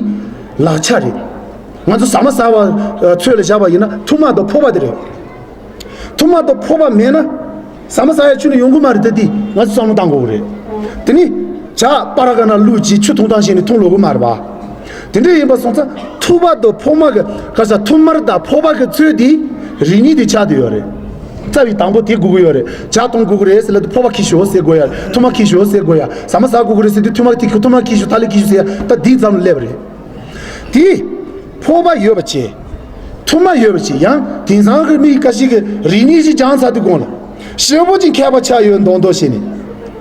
ལག་ཆ་རེད། ང་ཚོ་ཟ་མ་ཟ་བ་ཚོད་ལ་བཞག་པ་ཡིན་ན་ཐུར་མ་དང་ཕོར་པ་དེ་རེད། ཐུར་མ་དང་ཕོར་པ་མེད་ན་ཟ་མ་ཟ་ཡ་ཁྱོན་ནས་ཡོང་གི་མ་རེད། ད་འདི་ང་ཚོས་བསམ་བློ་བཏང་དགོས་ཀྱི་རེད། དེ་ནི་ཇ་པ་ར་ག་ན་བླུགས་ཅིག་ཆུ་འཐུང་སྟངས་ཤེས་ནས་འཐུང་ལོག་གི་མ་རེད་པ། དེ་འདྲ་ཡིན་པ་སོང་ཙང་ཐུར་མ་དང་ཕོར་མ་གི་ག་ས། ཐུར་མ་དང་ཕོར་པ་གི་ཚོད་དེ་རིག་གནས་དེ་ཆགས་བསྡད་ཡོད་རེད། རྩ་བའི་དང་པོ་དེ་དགོས་ཀྱི་ཡོད་རེད། ཇ་འཐུང་དགོས་ཀྱི་རེད་ཟེར་ལབ་དུས་ཕོར་པ་འཁྱེར་ཤོག་ཟེར་དགོས་ཡ། ཐུར་མ་འཁྱེར་ཤོག་ཟེར་དགོས་ཡ། ཟ་མ་ཟ་དགོས་ཀྱི་རེད་ཟེར་དུས་ཐུར་མ་འཁྱེར་ཤོག་ཐུར་མ་འཁྱེར་ཤོག་ཐ་ལི་འཁྱེར་ཤོག་ཟེར་ཡ། ད་འདིའི་ཙམ་སླེབས་པ་རེད། དེ་ཕོར་པ་ཡོད་པ་བྱས། ཐུར་མ་ཡོད་པ་བྱས། ཡང་དེང་སང་གི་མི་ཁ་ཤས་ཀྱིས་རིག་གནས་ཤིག་སྦྱངས་ཚར་དུས་གོང་ལ་ཞེ་པོ་ཅིག་མཁས་པ་ཆགས་ཡོད་མདོག་མདོག་བྱས་ནས།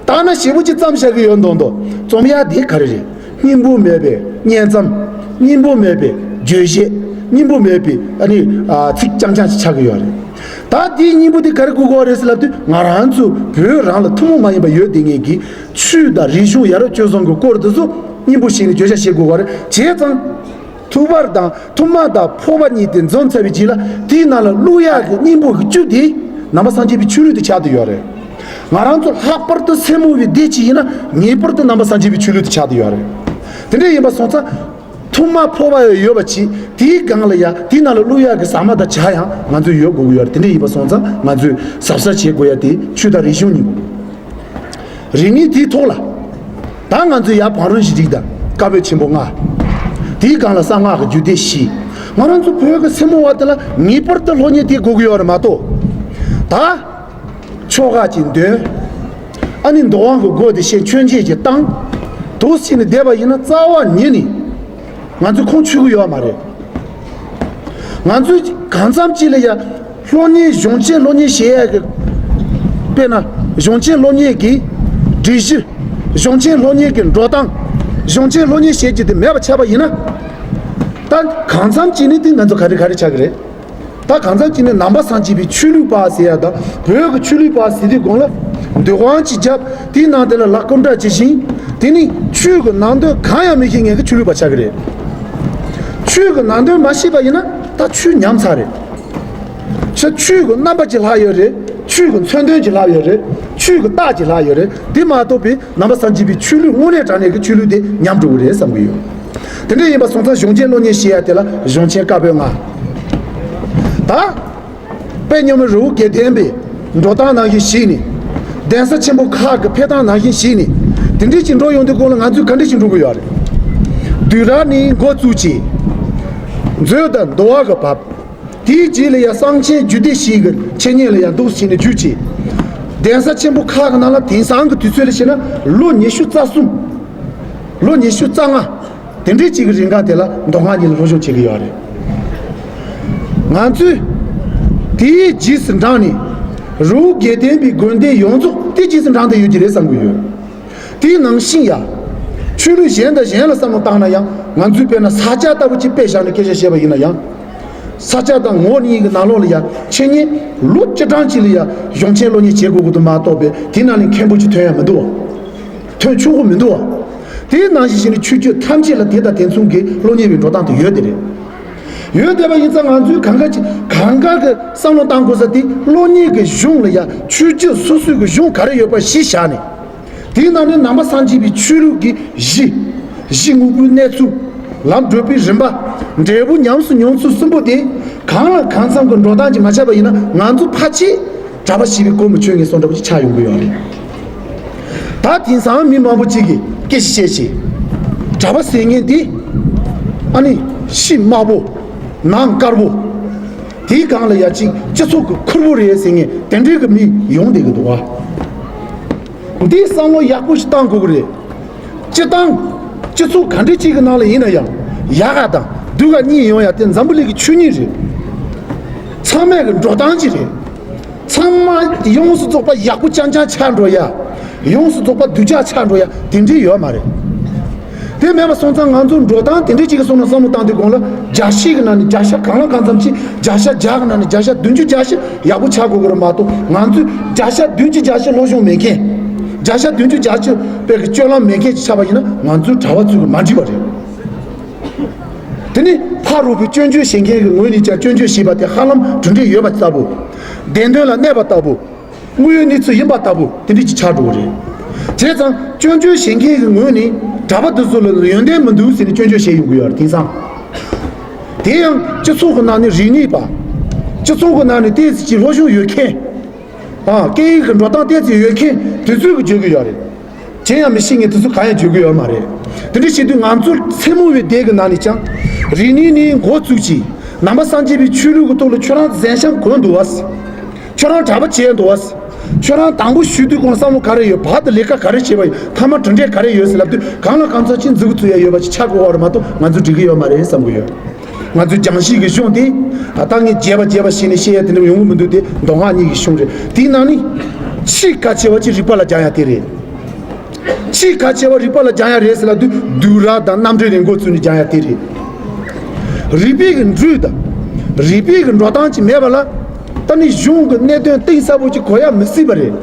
ད་ན་ཞེ་པོ་ཅིག་བརྩམས་བཞག་གི་ཡོད་མདོག་མདོག་རྩོམ་ཡ་དེ་ག་རེ་རེད། སྙིང་པོ་མེད་པའི་བརྙན་ཙམ། སྙིང་པོ་མེད་པའི་བརྗོད་བྱེད། སྙིང་པོ་མེད་པའི་ཨ་ནི་ཨ་ཚིག་རྐྱང་རྐྱང་ཞིག་ཆགས་ཀྱི་ཡོད་རེད། ད་དེའི་སྙིང་པོ་དེ་ག་རེ་དགོས་ཀྱི་རེད་ཟེར་ལབ་དུས། ང་རང་ཚོ་བོད་རང་ལ་ཐུན་མོང་མ་ཡིན་པ་ཡོད་བསྡད་མཁན་གྱི་ཆོས་དང་རིག་གཞུང་ཡ་རབས་སྤྱོད་བཟང་གི་སྐོར་དེ་ཚོ་སྙིང་པོ་བྱས་ནས་བརྗོད་བྱ་བྱེད་དགོས་ཀྱི་རེད། བྱས་ཙང་ཐུར་པ་དང་ཐུར་མ་དང་ཕོར་པ་གཉིས་དེ་འཛོམས་ཚར་བའི་རྗེས་ལ། དེའི་ནང་ལ་བླུག་ཡག་གི་སྙིང་པོ་གི་བཅུད་དེ་ནང་པ་སངས་རྒྱས་པའི་ཆོས་ལུགས་དེ་ཆགས་བསྡད་ཡོད་རེད། ང་རང་ཚོ་ལྷག་པར་དུ་སེར་མོ་བའི་སྡེ་གཅིག་ཡིན་ན་ངེས་པར་དུ་ནང་པ་སངས་རྒྱས་པའི་ཆོས་ལུགས་དེ་ཆགས་བསྡད་ཡོད་རེད། དེ་འདྲ་ཡིན་པ་སོང་ཙང་ཐུར་མ་ཕོར་པ་ཡོད་པ་བྱས། དེའི་སྒང་ལ་ཡ་དེའི་ནང་ལ་བླུག་ཡག་གི་ཟ་མ་དང་ཇ་ཡང་ང་ཚོས་ཡོད་དགོས་ཀྱི་ཡོད་རེད། དེ་འདྲ་ཡིན་པ་སོང་ཙང་ང་ཚོས་གཟབ་གཟབ་བྱེད་དགོས་ཡ་དེ་ཆོས་དང་རིག་གཞུང་གཉིས་པོ། རིག་གནས་དེའི་ཐོག་ལ། ད་ང་ཚོས་ཡར་བང་རིམ་བཞི་རིགས་དང་བཀའ་པོད་ཆེན་པོ་ལྔ། དེའི་སྒང་ལ་གསང་སྔགས་ཀྱི་རྒྱུད་སྡེ་བཞི། ང་རང་ཚོ་བོད་ཀྱི་སེར་མོ་བ་དེ་ལ་ངེས་པར་དུ་སློབ་གཉེར་དེ་དགོས་ཀྱི་ཡོད་རེད་མ་གཏོགས། ད་ཆོ་ག་ཅིག་འདོན། ཨ་ནི་འདུལ་བ་གི་སྒོ་དེ་བཤད། མཆོད་མཇལ་ཅིག་བཏང་། འདུག་སེ་བྱས་ནས་བསྡད་པ་ཡིན་ན་རྩ་བ་ཉིད་ནས་ང་ཚོ་ཁུངས་འཁྱོལ་གྱི་ཡོད་མ་རེད། ང་ཚོས་གང་འཚམ་ཅིག་ལ་ཡ་སློབ་གཉེར། གཞུང་ཆེན་སློབ་གཉེར་བྱེད་ཡ་གི། དཔེར་ན་གཞུང་ཆེན་སློབ་གཉེར་གྱི་སྒྲིག་གཞི། གཞུང་ཆེན་སློབ་གཉེར་གྱི་འགྲོ་སྟངས། གཞུང་ཆེན་སློབ་གཉེར་བྱེད་རྒྱུ་དེ་མེད་པ་ཆགས་པ་ཡིན་ན། ད་གང་འཚམ་ཅིག་ནས་དེ་ང་ཚོ་ག་རེ་ག་རེ་ཆགས་ཀྱི་རེད། ད་གང་འཚམ་ཅིག་ནས་ནང་པ་སངས་རྒྱས་པའི་ཆོས་ལུགས་པ་ཟེར་ཡ་དང་། བོད་ཀྱི་ཆོས་ལུགས་པ་ཟེར་དུས་གོང་ལ་འདུ་ཁང་ཅིག་བརྒྱབ། དེའི་ནང་དེ་ལ་ལྷ་སྐུ་འདྲ་ཅིག་བཞེངས། དེ་ནི་ཆོས་ཀྱི་ནང་དོན་གང་ཡང་མི་ཤེས་མཁན་གྱི་ཆོས་ལུགས་པ་ཆགས་ཀྱི་རེད། ཆོས་ཀྱི་ནང་དོན་མ་ཤེས་པ་ཡིན་ན་ད་ཆོས་ཉམས་ཚར་རེད། ཆ་ཆོས་ཀྱི་རྣམ་པ་ཅིག་ལྷག་ཡོད་རེད། ཆོས་ཀྱི་མཚོན་དོན་ཅིག་ལྷག་ཡོད་རེད། ཆོས་ཀྱི་རྟགས་ཅིག་ལྷག་ཡོད་རེད། དེ་མ་གཏོགས་པའི་ནང་པ་སངས་རྒྱས་པའི་ཆོས་ལུགས་དངོས་གནས་དྲང་གནས་ཀྱི་ཆོས་ལུགས་དེ་ཉམས་འགྲོ་གི་རེད་བསམ་གྱི་ཡོད། དེ་འདྲ་ཡིན་པ་སོང་ཙང་གཞུང་ཆེན་སློབ་གཉེར་ཞེས་ཡ་དེ་ལ་གཞུང་ཆེན་བཀའ་པོད་ལྔ། ད་དཔལ་མཉམ་མེད་རི་བོ་དགེ་ལྡན་པའི་འགྲོ་སྟངས་ནང་བཞིན་ཞིག་ནས། གདན་ས་ཆེན་པོ་ཁག་གི་ཕེབས་སྟངས་ནང་བཞིན་ཞིག་ནས། དེ་འདྲ་ཅིག་འགྲོ་ཡོང་དུས་གོང་ལ་ང་ཚོས་ག་འདྲ་ཅིག་འགྲོ་གི་ཡོད་རེད། བསྡུས་གྲྭ་ནས་འགོ་བཙུགས་བྱས། མཛོད་དང་འདུལ་བ་གི་བབས། དེའི་རྗེས་ལ་ཡང་གསང་ཆེན་རྒྱུད་སྡེ་བཞི་གི་འཆད་ཉན་ལ་ཡང་འདུག་སེ་བྱས་ནས་བརྒྱུད་བྱས། གདན་ས་ཆེན་པོ་ཁག་གི་ནང་ལ་དེང་སང་གི་དུས་ཚོད་ལ་བྱས་ན་ལོ་ཉི་ཤུ་རྩ་གསུམ། ལོ་ཉི་ཤུ་རྩ་ལྔ། དེ་འདྲའི་ཅིག་གི་རིང་ག་དེ་ལ་མདོ་སྔགས་གཉིས་ལ་སློབ་སྦྱོང་བྱེད་ཀྱི་ཡོད་རེད། ང་ཚོས་དེའི་རྗེས་སུ་འབྲངས་ནས་རི་བོ་དགེ་ལྡན་པའི་དགོན་སྡེ་ཡོངས་རྫོགས་དེ་རྗེས་སུ་འབྲངས་བསྡད་ཡོད་ཀྱི་རེད་བསམ་གྱི་ཡོད། དེའི་ནང་བཞིན་ཡང་ཆོས་ལུགས་གཞན་དང་གཞན་ལ་བསམ་བློ་བཏང་ན་ཡང་། ང་ཚོས་དཔེར་ན་ས་སྐྱ་ལྟ་བུ་ཅིག་དཔེ་བཞག་ནས་སྐད་ཆ་བཤད་པ་ཡིན་ན་ཡང་། ས་སྐྱ་དང་ངོགས་གཉིས་ཀྱི་ནང་ལོགས་ལ་ཡང་འཆད་ཉན་ལོ་བཅུ་གྲངས་ཅིག་ལ་ཡང་གཞུང་ཆེན་སློབ་གཉེར་བྱེད་དགོས་ཀྱི་འདུག་མ་གཏོགས་པའི་དེ་ནང་ནས་མཁན་པོ་ཅིག་ཐོན་ཡ་མི་འདུག་བ། ཐོན་ཆོག་གི་མི་འདུག་བ། དེའི་ནང་བཞིན་བྱས་ནས་ཆོས་བརྒྱུད་ཐམས་ཅད་ལ་དེ་དང་དེ་མཚུངས་ཀྱི་སློབ་གཉེར་བའི་འགྲོ་སྟངས་དེ་ཡོད་དེ་རེད། ཡོད་བསྡད་པ་ཡིན་ཙང་ང་ཚོས་གང་ག་ཅིག་གང་ག་གི་བསམ་བློ་བཏང་དགོས་ས་དེ། སློབ་གཉེར་གྱི་གཞུང་ལ་ཡང་ཆོས་བརྒྱུད་སོ་སོའི་གི་གཞུང་ག་རེ་ཡོད་པ་གཞི་བཞག་ནས། དེའི་ནང་ནས་ནང་པ་སངས་རྒྱས་པའི་ཆོས་ལུགས་ཀྱི་གཞི། གཞི་དངོས་པོའི་གནས་ཚུལ། ལམ་བགྲོད་པའི་རིམ་པ། འབྲས་བུ་ཉམས་སུ་མྱོང་ཚུལ་གསུམ་པོ་དེ་གང་ལ་གང་འཚམ་གྱི་འགྲོ་སྟངས་ཀྱིས་མ་ཆགས་པ་ཡིན་ན། ང་ཚོ་ཕལ་ཆེར་གྲྭ་པ་བྱས་པའི་སྒོ་མོ་ཆོད་ངེས་སོང་འདྲ་པོ་ཅིག་ཆགས་ཡོང་གི་ཡོད་རེད། ད་དེང་སང་མི་མང་པོ་ཅིག་གིས་སྐད་ཆ་བཤད་བྱས། གྲྭ་པ་ཟེར་མཁན་དེ་ཨ་ནི་ཕྱི་དམར་པོ། ནང་དཀར་པོ། དེའི་སྒང་ལ་ཡ་གཅིག་སྤྱི་ཚོགས་ཀྱི་ཁུར་པོ་རེད་ཟེར་མཁན་དེ་འདྲའི་གི་མི་ཡོང་བསྡད་ཀྱི་འདུག་བ། འདི་བསམ་བློ་ཡག་པོ་ཞིག་བཏང་དགོས་ཀྱི་རེད། སྤྱི་བཏང་། སྤྱི་ཚོགས་ག་འདྲ་ཅིག་གི་ནང་ལ་ཡིན་ན་ཡང་། ཡག་ག་དང་སྡུག་ག་གཉིས་ཡོང་ཡ་དེ་འཛམ་བུ་གླིང་གི་ཆོས་ཉིད་རེད། ཚང་མས་གི་འགྲོ་སྟངས་ཅིག་རེད། ཚང་མ་ཡོངས་སུ་རྫོགས་པ་ཡག་པོ་རྐྱང་རྐྱང་ཆགས་འགྲོ་ཡ། ཡོངས་སུ་རྫོགས་པ་སྡུག་ཅག་ཆགས་འགྲོ་ཡ་དེ་འདྲའི་ཡོད་མ་རེད། དེ་མེད་པ་སོང་ཙང་ང་ཚོ་འགྲོ་སྟངས་དེ་འདྲའི་ཅིག་གི་སོང་ན་བསམ་བློ་བཏང་དུས་གོང་ལ་བརྒྱ་ཆ་གི་ནང་ནས་བརྒྱ་ཆ་གང་ལ་གང་འཚམ་ཅིག་བརྒྱ་ཆ་བརྒྱ་གི་ནང་ནས་བརྒྱ་ཆ་བདུན་ཅུ་བརྒྱ་ཆ་ཡག་པོ་ཆགས་དགོས་ཀྱི་རེད་མ་གཏོགས། ང་ཚོས་བརྒྱ་ཆ་བདུན་ཅུ་བརྒྱ་ཆ་སློབ་སྦྱོང་མེད་མཁན། བརྒྱ་ཆ་བདུན་ཅུ་བརྒྱ་ཆ་དཔེ་གི་སྤྱོད་ལམ་མེད་མཁན་ཅིག་ཆགས་པ་ཡིན་ན། ང་ཚོའི་གྲྭ་པ་ཚོས་གི་མ་འགྲིག་པ་རེད། དེ་ནི་ཕ་རོལ་པོས་སྐྱོན་བརྗོད་བྱེད་མཁན་གྱི་ངོས་ནས་ཀྱང་སྐྱོན་བརྗོད་བྱས་པ་དེ་ཧ་ལམ་གྲུབ་འབྲས་ཡོད་པ་ལྟ་བུ། བདེན་དོན་ལ་གནས་པ་ལྟ་བུ། དངོས་ཡོད་གནས་ཚུལ་ཡིན་པ་ལྟ་བུ་དེ་འདྲ་ཅིག་ཆགས་འགྲོ་གི་རེད། བྱས་ཙང་སྐྱོན་བརྗོད་བྱེད་མཁན་གྱི་ངོས་ནས་གྲྭ་པ་འདི་ཚོ་ལ་ཡོན་ཏན་མི་འདུག་ཟེར་ནས་སྐྱོན་བརྗོད་བྱས་ཡོང་གི་ཡོད་རེད། དེང་སང་། དེ་ཡང་སྤྱི་ཚོགས་ཀྱི་ནང་ནས་རིག་གནས་པ། སྤྱི་ཚོགས་ཀྱི་ནང་ནས་ཏོག་ཙམ་ཅིག་སློབ་སྦྱོང་ཡོད་མཁན། ཨ། སྐད་ཡིག་གི་འགྲོ་སྟངས་ཏོག་ཙམ་ཡོད་མཁན་དེ་ཚོས་གི་བརྗོད་གི་ཡོད་རེད། གཞན་ཡང་མི་ཤེས་མཁན་དེ་ཚོ་གང་ཡང་བརྗོད་གི་ཡོད་མ་རེད། དེ་འདྲ་བྱེད་དུས་ང་ཚོ་མཚན་མོ་བའི་སྡེ་གི་ནང་ནས་ཀྱང་། རིག་གནས་ནས་འགོ་བཙུགས་ཀྱིས་ནང་པ་སངས་རྒྱས་པའི་ཆོས་ལུགས་ཀྱི་ཐོག་ལ་ཁྱོད་རང་གཟན་ཤམ་གོན་འདུག་བ། ཁྱོད་རང་གྲྭ་པ་བྱས་འདུག་བ། ཁྱོད་རང་དང་པོ་ཞུགས་དུས་གོང་བསམ་བློ་ག་རེ་ཡོད། བར་དུ་ལས་ཀ་ག་རེ་བྱས་པ་ཡོད། མཐའ་མ་གྲུབ་འབྲས་ག་རེ་ཡོད་ཟེར་ལབ་དུས། གང་ལ་གང་འཚམ་ཅིག་མཛུབ་གུ་བཙུགས་ཡ་ཡོད་པ་ཅིག་ཆགས་དགོས་པ་རེད་མ་གཏོགས། ང་ཚོ་འགྲིག་གི་ཡོད་མ་རེད་བསམ་གི་ཡོད། ང་ཚོའི་སྦྱང་གཞི་གི་གཞུང་དེ། ད་ངས་རྒྱས་པ་རྒྱས་པ་བྱས་ནས་བཤད་ཡ་དེ་འདྲ་ཡོང་གི་མི་འདུག་དེ་མདོ་སྔགས་གཉིས་ཀྱི་གཞུང་རེད། དེའི་ནང་ནས་ཆེས་གལ་ཆེ་བ་ཅིག་རིག་པ་ལ་སྦྱང་ཡ་དེ་རེད། ཆེས་གལ་ཆེ་བ་རིག་པ་ལ་སྦྱང་ཡ་རེད་ཟེར་ལབ་དུས། བསྡུས་གྲྭ་དང་རྣམ་འགྲེལ་ནས་འགོ་བཙུགས་ནས་སྦྱང་ཡ་དེ་རེད། རིག་པའི་གི་འགྲོས་དང་། རིག་པའི་གི་འགྲོ་སྟངས་ཅིག་མེད་པ་ལ། ད་ནི་གཞུང་གི་གནད་དོན་གཏིང་ཟབ་པོ་ཅིག་གོ་ཡ་མི་སྲིད་པ་རེད།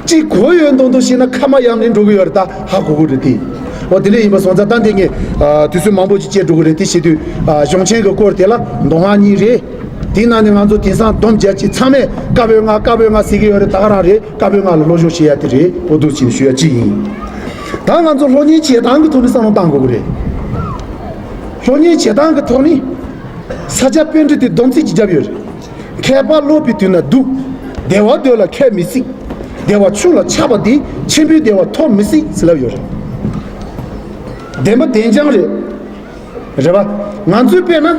ཅིག་གོ་ཡོད་མདོག་མདོག་བྱས་ན་ཁ་མ་ཡར་ནས་འགྲོ་གི་ཡོད་རེད། ད་ཧ་གོ་གི་རེད་དེ། འོ་དེ་འདྲ་ཡིན་པ་སོང་ཙང་ད་འདི་ངས་ཨ་དུས་ཚོད་མང་པོ་ཅིག་བཅད་འགྲོ་གི་རེད། དེ་བྱེད་དུས་ཨ་གཞུང་ཆེན་གྱི་སྐོར་དེ་ལ་མདོ་སྔགས་གཉིས་རེད། དེའི་ནང་ནས་ང་ཚོ་དེང་སང་སྡོམ་རྒྱག་ཅིག་ཚང་མས་བཀའ་པོད་ལྔ་བཀའ་པོད་ལྔ་ཟེར་གི་ཡོད་རེད། ད་ག་རང་རེད། བཀའ་པོད་ལྔ་ལ་སློབ་སྦྱོང་བྱེད་ཡ་དེ་རེད། འོ་འདུག་ཅིག་ཞུ་ཡ་གཅིག་ཡིན། ད་ང་ཚོ་སློབ་གཉེར་བྱེད་སྟངས་ཀྱི་ཐོག་ནས་བསམ་བློ་བཏང་དགོས་ཀྱི་རེད། སློབ་གཉེར་བྱེད་སྟངས་ཀྱི་ཐོག་ནས་ས་སྐྱ་པཎྜི་ཏའི་སྡོམ་ཚིག་ཅིག་བརྒྱབ་ཡོད་རེད། མཁས་པ་སློབ་པའི་དུས་ན་སྡུག། བདེ་བ་འདོད་ལ་མཁས་མི་སྲིད། བདེ་བ་ཆུང་ལ་ཆགས་པ་དེས། ཆེན་པོའི་བདེ་བ་ཐོབ་མི་སྲིད་ཟེར་ལབ་ཡོད་རེད། བདེན་པ་བདེན་རྐྱང་རེད། རེད་པ། ང་ཚོས་དཔེར་ན།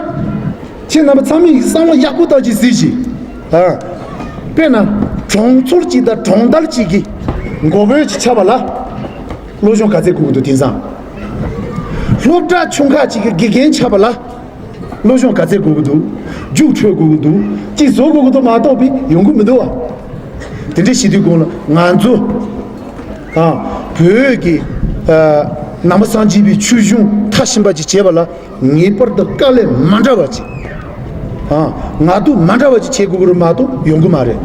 ཁྱེད་རྣམ་པ་ཚང་མས་བསམ་བློ་ཡག་པོ་བཏང་ཅིག་གཟིགས་ཤིག་ཨ། དཔེར་ན། གྲོང་ཚོར་གཅིག་དང་གྲོང་རྡལ་གཅིག་གི་འགོ་དཔོན་ཅིག་ཆགས་པ་ལ། སློབ་སྦྱོང་ག་ཚད་དགོས་ཀྱི་འདུག་དེང་སང་། སློབ་གྲྭ་ཆུང་ཁག་ཅིག་གི་དགེ་རྒན་ཆགས་པ་ལ། སློབ་སྦྱོང་ག་ཚད་དགོས་ཀྱི་འདུག་རྒྱུགས་འཕྲོད་དགོས་ཀྱི་འདུག་ཅིག་བཟོ་དགོས་ཀྱི་འདུག་མ་གཏོགས་པའི་ཡོང་གི་མི་འདུག་བ། དེ་འདྲ་བྱེད་དུས་གོང་ལ་ང་ཚོ། ཨ། བོད་ཀྱི། ཨ། ནང་པ་སངས་རྒྱས་པའི་ཆོས་གཞུང་མཐར་ཕྱིན་པ་ཅིག་བྱེད་པ་ལ་ངེས་པར་དུ་དཀའ་ལས་མ་འདྲ་བ་ཅིག་ཨ། ངལ་དུབ་མ་འདྲ་བ་ཅིག་བྱེད་དགོས་ཀྱི་རེད་མ་གཏོགས་ཡོང་གི་མ་རེད།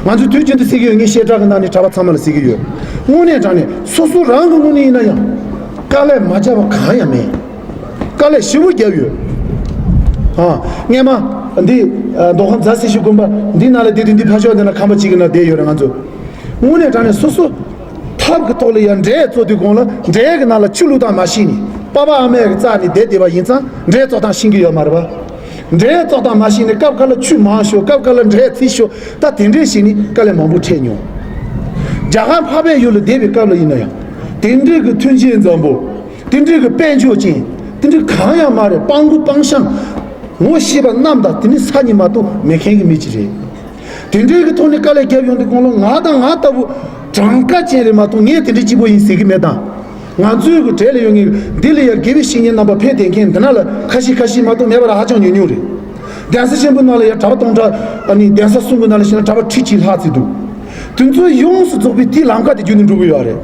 ང་ཚོས་དུས་རྒྱུན་དུ་ཟེར་གྱི་ཡོད། ངས་བཤད་གྲྭ་གི་ནང་ནས་གྲྭ་པ་ཚང་མ་ལ་ཟེར་གྱི་ཡོད། དངོས་གནས་དྲང་གནས་སོ་སོ་རང་གི་ངོས་ནས་ཡིན་ན་ཡང་། དཀའ་ལས་མ་བརྒྱབ་པ་གང་ཡང་མེད། དཀའ་ལས་ཞེ་པོ་བརྒྱབ་ཡོད། ཨ། སྔས་མ། འདི། ཨ། མདོ་ཁམས་རྫ་སེ་ཤུ་དགོན་པ་འདི་ནང་ལ་བསྡད་དུས། འདི་ཕ་ཕྱོགས་འདི་ན་ཁང་པ་གཅིག་གི་ནང་བསྡད་ཡོད་རེད་ང་ཚོ། དངོས་གནས་དྲང་གནས་སོ་སོ་ཐབ་ཀྱི་ཐོག་ལ་ཡང་འབྲས་བཙོ་དུས་གོང་ལ་འབྲས་ཀྱི་ནང་ལ་ཆུ་བླུགས་སྟངས་མ་ཤེས་ནས། པ་ཕ་ཨ་མས་ཀྱི་རྩ་ནས་བསྡད་བསྡད་པ་ཡིན་ཙང་འབྲས་བཙོ་སྟངས་ཤེས་ཀྱི་ཡོད་མ་རེད་པ། འབྲས་བཙོ་སྟངས་མ་ཤེས་ནས་སྐབས་ཁ་ལ་ཆུ་མང་ཤོར། སྐབས་ཁ་ལ་འབྲས་ཚིག་ཤོར། ད་དེ་འདྲས་བྱས་ནས་དཀའ་ལས་མང་པོ་འཕྲད་མྱོང་། རྒྱ་གར་འཕགས་པའི་ཡུལ་ལ་བསྡད་པའི་སྐབས་ལ་ཡིན་ན་ཡང་། དེ་འདྲས་ཀྱི་མཐུན་རྐྱེན་འཛོམས་པོ། དེ་འདྲས་ཀྱི་དཔལ་འབྱོར་ཅན། དེ་འདྲས་གང་ཡང་མ་རེད། སྤྲང་པོ་སྤྲང་ཤང་། ངོ་ཤེས་པ་རྣམས་དང་དེ་ནི་ས་གཉིས་མ་གཏོགས་མེད་མཁན་གྱི་མི་ཅིག་རེད། དེ་འདྲའི་གི་ཐོག་ནས་དཀའ་ལས་བརྒྱབ་ཡོང་དུས་གོང་ལ་ང་དང་ང་ལྟ་བུ་གྲངས་ཀ་ཅན་རེད་མ་གཏོགས་ངས་དེ་འདྲའི་སྐྱིད་པོ་ཡིན་ཟེར་གི་མེད་དང་། ང་ཚོའི་གི་གྲས་ལ་ཡོད་མཁན་འདི་ལ་ཡང་དགེ་བའི་བཤེས་གཉེན་རྣམ་པ་ཕེབས་བསྡད་མཁན་འདི་ན་ལ་ཁ་ཤས་ཁ་ཤས་མ་གཏོགས་མེད་པ་ར་ཧ་ཅང་ཉུང་ཉུང་རེད། གདན་ས་ཆེན་པོ་ནང་ལ་ཡང་གྲྭ་པ་སྟོང་ཕྲག་ཨ་ནི་གདན་ས་གསུམ་གི་ནང་ལ་བཤད་ན་གྲྭ་པ་ཁྲི་གཅིག་ལྷག་ཙམ་འདུག་དེ་ཚོ་ཡོངས་སུ་རྫོགས་པའི་དེའི་ལམ་ཁ་དེ་བརྒྱུད་ནས་འགྲོ་གི་ཡོད་རེད།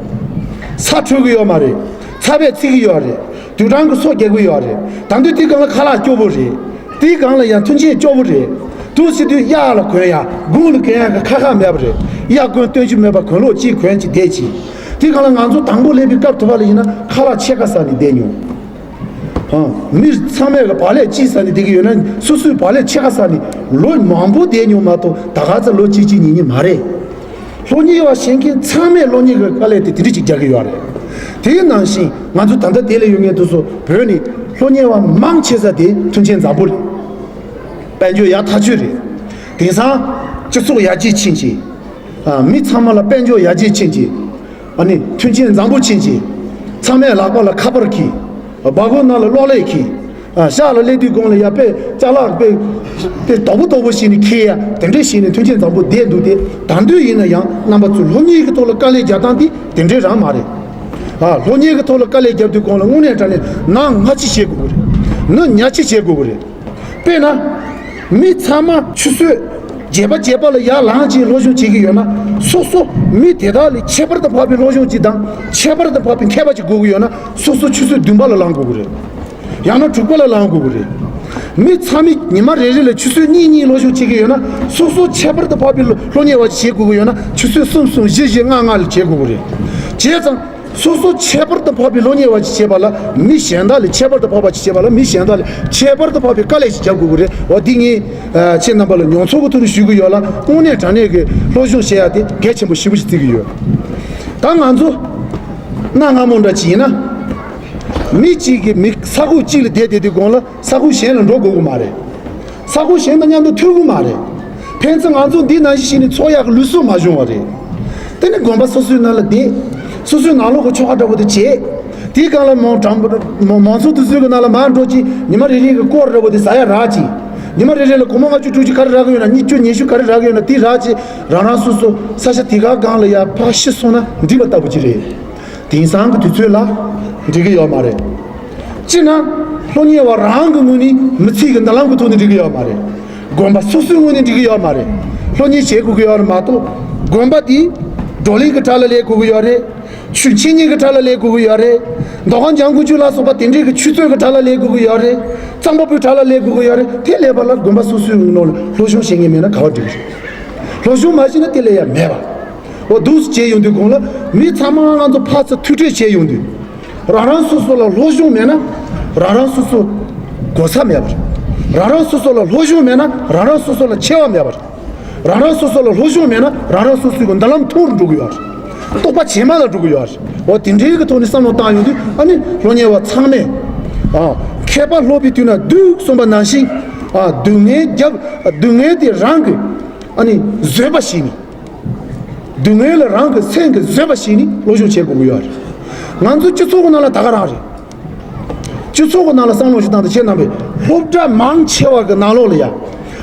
ཚྭ་འཕྲོད་གི་ཡོད་མ་རེད། ཚྭ་བས་ཚིག་གི་ཡོད་རེད། དུད་གྲང་གི་སོ་རྒྱག་གི་ཡོད་རེད། ད་དུང་དེའི་སྒང་ལ་ཁ་ལག་སྐྱོ་པོ་རེད། དེའི་སྒང་ལ་ཡང་མཐུན་རྐྱེན་སྐྱོ་པོ་རེད། དུ་ཟེར་དུས་གཡག་ལ་གོན་ཡ་དགུང་ལ་གོན་ཡ་གི་ཁ་ཁ་མེད་པ་རེད། གཡག་གོན་སྟོན་རྒྱུ་མེད་པ་གོན་ལོག་གཅིག་གོན་གཅིག་བསྡད་ཅིག་དེའི་སྒང་ལ་ང་ཚོ་དང་པོ་སླེབས་པའི་སྐབས་ཐུབ་པ་ལ་ཡིན་ན་ཁ་ལག་ཕྱེད་ཀ་ཟ་ནས་བསྡད་མྱོང་། ཧང་། མི་ཚང་མས་གི་བག་ལེབ་གཅིག་ཟ་ནས་བསྡད་ཀྱི་ཡོད་ན་སོ་སོའི་བག་ལེབ་ཕྱེད་ཀ་ཟ་ནས་ལོ་མང་པོ་བསྡད་མྱོང་མ་གཏོགས་ད་ག་ཚོད་ལོ་གཅིག་གཅིག་གཉིས་གཉིས་མ་རེད། སློབ་གཉེར་བ་བྱེད་མཁན་ཚང་མས་སློབ་གཉེར་གྱི་དཀའ་ལས་དེ་དེ་འདྲ་ཅིག་རྒྱག་གི་ཡོད་རེད། དེའི་ནང་བཞིན་ང་ཚོ་ད་ལྟ་དེ་ལ་ཡོད་མཁན་དེ་ཚོ་བོད་ནས་སློབ་གཉེར་བ་མང་ཆེ་ས་དེ་མཐུན་རྐྱེན་བཟང་པོ་རེད། དཔལ་འབྱོར་ཡག་ཐག་ཆོད་རེད། དེང་སང་སྤྱི་ཚོགས་ཡར་རྒྱས་ཕྱིན་ཅིང་། ཨ། མི་ཚང་མ་ལ་དཔལ་འབྱོར་ཡར་རྒྱས་ཕྱིན་ཅིང་། ཨ་ནི་མཐུན་རྐྱེན་བཟང་པོ་ཕྱིན་ཅིང་། ཚང་མས་ལག་པ་ལ་ཁ་པར་གྱིས། སྦག་སྒོ་ནང་ལ་གློག་ཀླད་གྱིས། ཨ། ཤག་ལ་སླེབས་དུས་གོང་ལ་ཡ་དཔེ་ཅ་ལག་དཔེ་དཔེ་དོག་པོ་དོག་པོ་ཞིག་ནས་འཁྱེར་ཡ་དེ་འདྲས་ཞིག་ནས་མཐུན་རྐྱེན་བཟང་པོ་བསྡད་འདུག་སྟེ། ད་དུང་ཡིན་ན་ཡང་རྣམ་པ་ཚོས་སློབ་གཉེར་གྱི་ཐོག་ལ་དཀའ་ལས་རྒྱག་སྟངས་དེ་དེ་འདྲས་རང་མ་རེད། ཨ། སློབ་གཉེར་གྱི་ཐོག་ལ་དཀའ་ལས་རྒྱབ་དུས་གོང་ལ་དངོས་གནས་དྲང་གནས་ནག་ཉེས་ཅིག་བྱེད་དགོས་ཀྱི་རེད། ནག་ཉེས་ཅིག་བྱེད་དགོས་ཀྱི་རེད། དཔེར་ན། མི་ཚང་མ་ཆུ་ཚོད་བརྒྱད་པ་བརྒྱད་པ་ལ་ཡར་ལངས་བྱས་སློབ་སྦྱོང་བྱེད་ཀྱི་ཡོད་ན། སོ་སོ་མི་དེ་དག་ལས་ཁྱད་པར་དུ་འཕགས་པའི་སློབ་སྦྱོང་ཅིག་དང་ཁྱད་པར་དུ་འཕགས་པའི་མཁས་པ་ཅིག་དགོས་ཀྱི་ཡོད་ན། སོ་སོ་ཆུ་ཚོད་བདུན་པ་ལ་ལངས་དགོས་ཀྱི་རེད། ཡང་ན་དྲུག་པ་ལ་ལངས་དགོས་ཀྱི་རེད། མི་ཚང་མས་ཉི་མ་རེ་རེ་ལ་ཆུ་ཚོད་གཉིས་གཉིས་སློབ་སྦྱོང་བྱེད་ཀྱི་ཡོད་ན། སོ་སོ་ཁྱད་པར་དུ་འཕགས་པའི་སློབ་གཉེར་བ་ཅིག་བྱེད་དགོས་ཀྱི་ཡོད་ན། ཆུ་ཚོད་གསུམ་གསུམ་བཞི་བཞི་ལྔ་ལྔ་ལ་བྱེད་དགོས་ཀྱི་རེད། བྱས་ཙང་། སོ་སོ་ཁྱད་པར་དུ་འཕགས་པའི་སློབ་གཉེར་བ་ཅིག་བྱེད་པ་ལ་མི་གཞན་དག་ལས་ཁྱད་པར་དུ་འཕགས་པ་ཅིག་བྱེད་པ་ལ་མི་གཞན་དག་ལས་ཁྱད་པར་དུ་འཕགས་པའི་དཀའ་ལས་ཤིག་རྒྱབ་དགོས་ཀྱི་རེད། འོ་འདི་ངས་ཨ་ཁྱེད་རྣམ་པ་ལ་མྱོང་ཚོར་གྱི་ཐོག་ནས་ཞུ་གི་ཡོད་ལ། དངོས་གནས་དྲང་གནས་ཀྱི་སློབ་སྦྱོང་བྱེད་ཡ་དེ་གལ་ཆེན་པོ་ཞེ་པོ་ཞིག་བརྩི་གི་ཡོད། ད་ང་ཚོ་གནའ་སྔ་མོ་འདྲ་ཅིག་ཡིན་ན། མི་གཅིག་གིས་མི་ས་ཁུག་གཅིག་ལ་བསྡད་བསྡད་དུས་གོང་ལ་ས་ཁུག་གཞན་ལ་འགྲོ་དགོས་ཀྱི་མ་རེད། ས་ཁུག་གཞན་དང་མཉམ་དུ་ཐུག་གི་མ་རེད། ཕན་ཚུན་ང་ཚོ་འདི་ནང་བཞིན་བྱས་ནས་འཚོ་ཡག་གི་ལུགས་སྲོལ་མ་བྱུང་བ་རེད། དེ་ནི་དགོན་པ་སོ་སོའི་ནང་ལ་བསྡད། སོ་སོའི་ནང་ལོགས་ཀྱི་ཆོ་ག་འདྲ་པོ་དེ་བྱས། དེའི་སྒང་ལ་མང་དྲང་པོ་མང་མང་ཚོགས་དེ་ཚོའི་གི་ནང་ལ་མར་འགྲོ་ཅིག་ཉི་མ་རེ་རེ་གི་སྐོར་འདྲ་པོ་དེ་ཟ་ཡ་རག་ཅིག་ཉི་མ་རེ་རེ་ལ་སྒོར་མོ་ལྔ་བཅུ་དྲུག་ཅུ་ག་རེ་རག་གི་ཡོད་ན། ཉིས་བཅུ་ཉི་ཤུ་ག་རེ་རག་གི་ཡོད་ན། དེ་རག་ཅིག་རང་རང་སོ་སོ་ས་ཆ་དེ་ག་སྒང་ལ་ཡར་ཕར་ཤི་སོང་ན་འགྲིག་པ་ལྟ་བུ་ཅིག་རེད། དེང་སང་གི་དུས་ཚོད་ལ་འགྲིག་གི་ཡོད་མ་རེད། སྤྱིར་ན་སློབ་གཉེར་བ་རང་གི་ངོས་ནས་མི་ཚེ་གི་མདུན་ལམ་གི་ཐོག་ནས་འགྲིག་གི་ཡོད་མ་རེད། དགོན་པ་སོ་སོའི་ངོས་ནས་འགྲིག་གི་ཡོད་མ་རེད། སློབ་གཉེར་བྱེད་དགོས་ཀྱི་ཡོད་རེད་མ་གཏོགས། དགོན་པ་དེ་བགྲོ་གླེང་གི་གྲས་ལ་སླེབས་དགོས་ཀྱི་ཡོད་རེད། ཆོས་འཆད་ཉན་གྱི་གྲས་ལ་སླེབས་དགོས་ཀྱི་ཡོད་རེད། མདོ་ཁམས་ལྗང་ཁུ་ཆུ་ལ་སོགས་པ་དེ་འདྲའི་གི་ཆོས་རྩེད་ཀྱི་གྲས་ལ་སླེབས་དགོས་ཀྱི་ཡོད་རེད། རྩོམ་པ་པོའི་གྲས་ལ་སླེབས་དགོས་ཀྱི་ཡོད་རེད། དེ་སླེབས་པ་ལ་དགོན་པ་སོ་སོའི་ནང་ལ་སློབ་སྦྱོང་བྱེད་མཁན་མེད་ན་ག་པར་འགྲིག་གི་རེད། སློབ་སྦྱོང་མ་བྱས་ན་དེ་ལས་ཡ་མེད་པ། འོ་འདུག་སེ་བྱས་ཡོང་དུས་གོང་ལ་མི་ཚང་མ་ང་ཚོ་ཕར་ཚུར་ཐུག་འཕྲད་བྱས་ཡོང་དུས། རང་རང་སོ་སོ་ལ་སློབ་སྦྱོང་མེད་ན་རང་རང་སོ་སོ་གོ་ས་མེད་པ་རེད། རང་རང་སོ་སོ་ལ་སློབ་སྦྱོང་མེད་ན་རང་རང་སོ་སོ་ལ་ཆེ་བ་མེད་པ་རེད། རང་རང་སོ་སོ་ལ་སློབ་སྦྱོང་མེད་ན་རང་རང་སོ་སོའི་གི་མདུན་ལམ་ཐུང་རུ་འགྲོ་གི་ཡོད་རེད། རྟོགས་པ་ཇེ་དམའ་ལ་འགྲོ་གི་ཡོད་རེད། འོ་དེ་འདྲའི་གི་ཐོག་ནས་བསམ་བློ་བཏང་ཡོང་དུས། ཨ་ནི་སློབ་གཉེར་བ་ཚང་མས། ཨ། མཁས་པ་སློབ་པའི་དུས་ན་སྡུག་གསུངས་པ་ནང་བཞིན། ཨ། སྡུག་བསྔལ་རྒྱབ། སྡུག་བསྔལ་དེ་རང་གི། ཨ་ནི་བཟོད་པ་བྱས་ནས། སྡུག་བསྔལ་ལ་རང་གི་སེམས་ཀྱིས་བཟོད་པ་བྱས་ནས་སློབ་སྦྱོང་བྱེད་དགོས་ཀྱི་ཡོད་རེད། ང་ཚོ་སྤྱི་ཚོགས་ཀྱི་ནང་ལ་ད་ག་རང་རེད། སྤྱི་ཚོགས་ཀྱི་ནང་ལ་བསམ་བློ་ཞིག་བཏང་སྟེ། ཁྱེད་རྣམ་པས་སློབ་གྲྭ་མང་ཆེ་བ་གི་ནང་ལོགས་ལ་ཡ།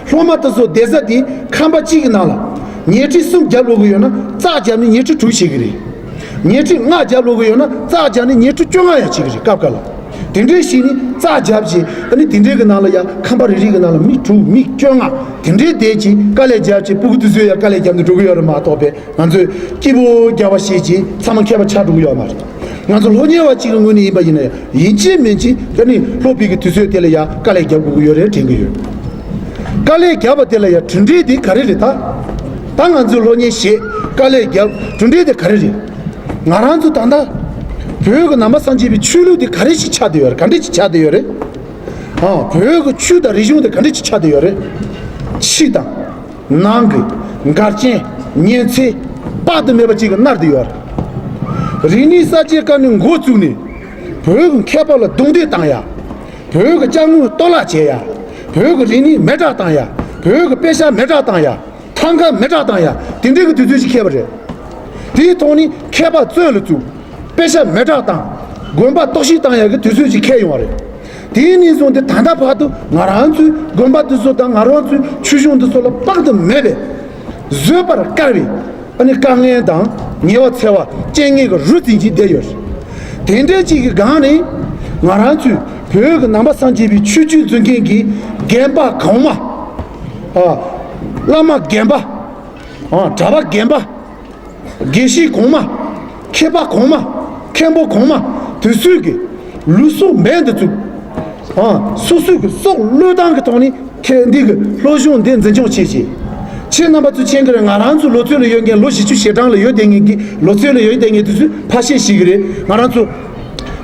སློབ་མ་དེ་ཚོ་བསྡད་ས་དེ་ཁང་པ་གཅིག་གི་ནང་ལ། ཉལ་ཁྲི་གསུམ་རྒྱབ་ལོག་གི་ཡོད་ན་རྩྭ་བརྒྱབ་ནས་ཉལ་ཁྲི་དྲུག་བྱེད་ཀྱི་རེད། ཉལ་ཁྲི་ལྔ་རྒྱབ་ལོག་གི་ཡོད་ན་རྩྭ་བརྒྱབ་ནས་ཉལ་ཁྲི་བཅོ་ལྔ་ཡང་བྱེད་ཀྱི་རེད། སྐབས་འགའ་ལ། དེ་འདྲའི་ཞིག་ནི་རྩྭ་བརྒྱབ་བྱས། ཨ་ནི་དེ་འདྲའི་གི་ནང་ལ་ཡ་ཁང་པ་རེ་རེ་གི་ནང་ལ་མི་དྲུག་མི་བཅོ་ལྔ་དེ་འདྲའི་བསྡད་ཀྱིས་དཀའ་ལས་བརྒྱབ་བྱས། སྤུ་གུ་དེ་ཚོས་ཡ་དཀའ་ལས་བརྒྱབ་ནས་འགྲོ་གི་ཡོད་རེད་མ་གཏོགས་པས། ང་ཚོས་སྐྱིད་པོ་རྒྱག་པ་ཞེས་བྱས་ཚང་མ་མཁས་པ་ཆགས་འགྲོ་གི་ཡོད་མ་རེད། ང་ཚོ་སློབ་གཉེར་བ་གཅིག་གི་ངོས་ནས་ཡིན་པ་ཡིན་ན་ཡང་། ཡིན་གཅིག་མིན་གཅིག་དེ་ནི་སློབ་པའི་གི་དུས་ཚོད་དེ་ལ་ཡ་དཀའ་ལས་རྒྱབ་དགོས་ཀྱི་ཡོད་རེད་དྲན་གྱི་ཡོད། དཀའ་ལས་བརྒྱབ་པ་དེ་ལ་ཡ་གྲུབ་འབྲས་དེ་ག་རེ་རེད་ད། ད་ང་ཚོས་སློབ་གཉེར་བྱས་དཀའ་ལས་བརྒྱབ། གྲུབ་འབྲས་དེ་ག་རེ་རེད། ང་རང་ཚོ་ད་ལྟ་བོད་ཀྱི་ནང་པ་སངས་རྒྱས་པའི་ཆོས་ལུགས་དེ་ག་རེ་ཞིག་ཆགས་བསྡད་ཡོད་རེད། ག་འདྲ་ཞིག་ཆགས་བསྡད་ཡོད་རེད། ཨང་། བོད་ཀྱི་ཆོས་དང་རིག་གཞུང་དེ་ག་འདྲ་ཞིག་ཆགས་བསྡད་ཡོད་རེད། ཕྱི་དང་། ནང་གི་འགལ་རྐྱེན་ཉེན་ཚན་དཔག་ཏུ་མེད་པ་ཅིག་གིས་མནར་བསྡད་ཡོད་རེད། རིག་གནས་གསར་བརྗེའི་སྐབས་ནས་འགོ་བཙུགས་ནས་བོད་ཀྱི་མཁས་པ་ལ་རྡུང་རྡེག་བཏང་ཡ། བོད་ཀྱི་ཅ་དངོས་གཏོར་བརླག་བྱེད་ཡ། བོད་ཀྱི་རིག་གནས་མེད་དྲགས་བཏང་ཡ། བོད་ཀྱི་དཔེ་ཆ་མེད་དྲགས་བཏང་ཡ། ཐང་ག་མེད་དྲགས་བཏང་ཡ། དེ་འདྲའི་གི་དུས་ཚོད་ཅིག་འཁེལ་བ་རེད། དེའི་ཐོག་ནས་མཁས་པ་བཙོན་ལ་བཙུགས། དཔེ་ཆ་མེད་དྲགས་བཏང་། དགོན་པ་གཏོར་བཤིག་བཏང་ཡ་གི་དུས་ཚོད་ཅིག་འཁེལ་ཡོང་བ་རེད། དེའི་ནས་བཟུང་སྟེ་ད་ལྟ་བར་དུ་ང་རང་ཚོའི་དགོན་པ་དེ་ཚོ་དང་ང་རང་ཚོའི་ཆོས་གཞུང་དེ་ཚོ་ལ་དཔག་ཏུ་མེད་པའི་བཟོད་པར་དཀའ་བའི། ཨ་ནི་དཀའ་ངལ་དང་ཉེ་བར་འཚེ་བ་རྐྱེན་ངན་གྱིས་རུབ་རྩིས་ཀྱིས་བསྡད་ཡོད། དེ་འདྲ་ཅིག་གི་སྒང་ནས་ང་རང་ཚོས་བོད་ཀྱི་ནང་པ་སངས་རྒྱས་པའི་ཆོས་བརྒྱུད་འཛིན་མཁན་གྱི་རྒན་པ་གོང་མ། ཨ། བླ་མ་རྒན་པ། ཨ། གྲྭ་པ་རྒན་པ། དགེ་བཤེས་གོང་མ། མཁས་པ་གོང་མ། མཁན་པོ་གོང་མ་དེ་ཚོས་ཀྱི་ལུས་སྲོག་འབེན་དུ་བཙུགས། ཨ། སོ་སོའི་གི་སྲོག་བློས་བཏང་གི་ཐོག་ནས་ཁྱེད་འདི་གི་སློབ་སྦྱོང་འདི་འཛིན་སྐྱོང་བྱེད་ཅིག་ཁྱེད་རྣམ་པ་ཚོས་མཁྱེན་གི་རེད། ང་རང་ཚོ་ལོ་ཚོད་ལ་ཡོད་མཁན། ལོ་བཞི་བཅུ་ཞེ་གྲངས་ལ་ཡོད་བསྡད་མཁན་གྱི། ལོ་ཚོད་ལ་ཡོད་བསྡད་མཁན་དེ་ཚོས་ཕར་བཤད་ཤེས་གི་རེད། ང་རང་ཚོ་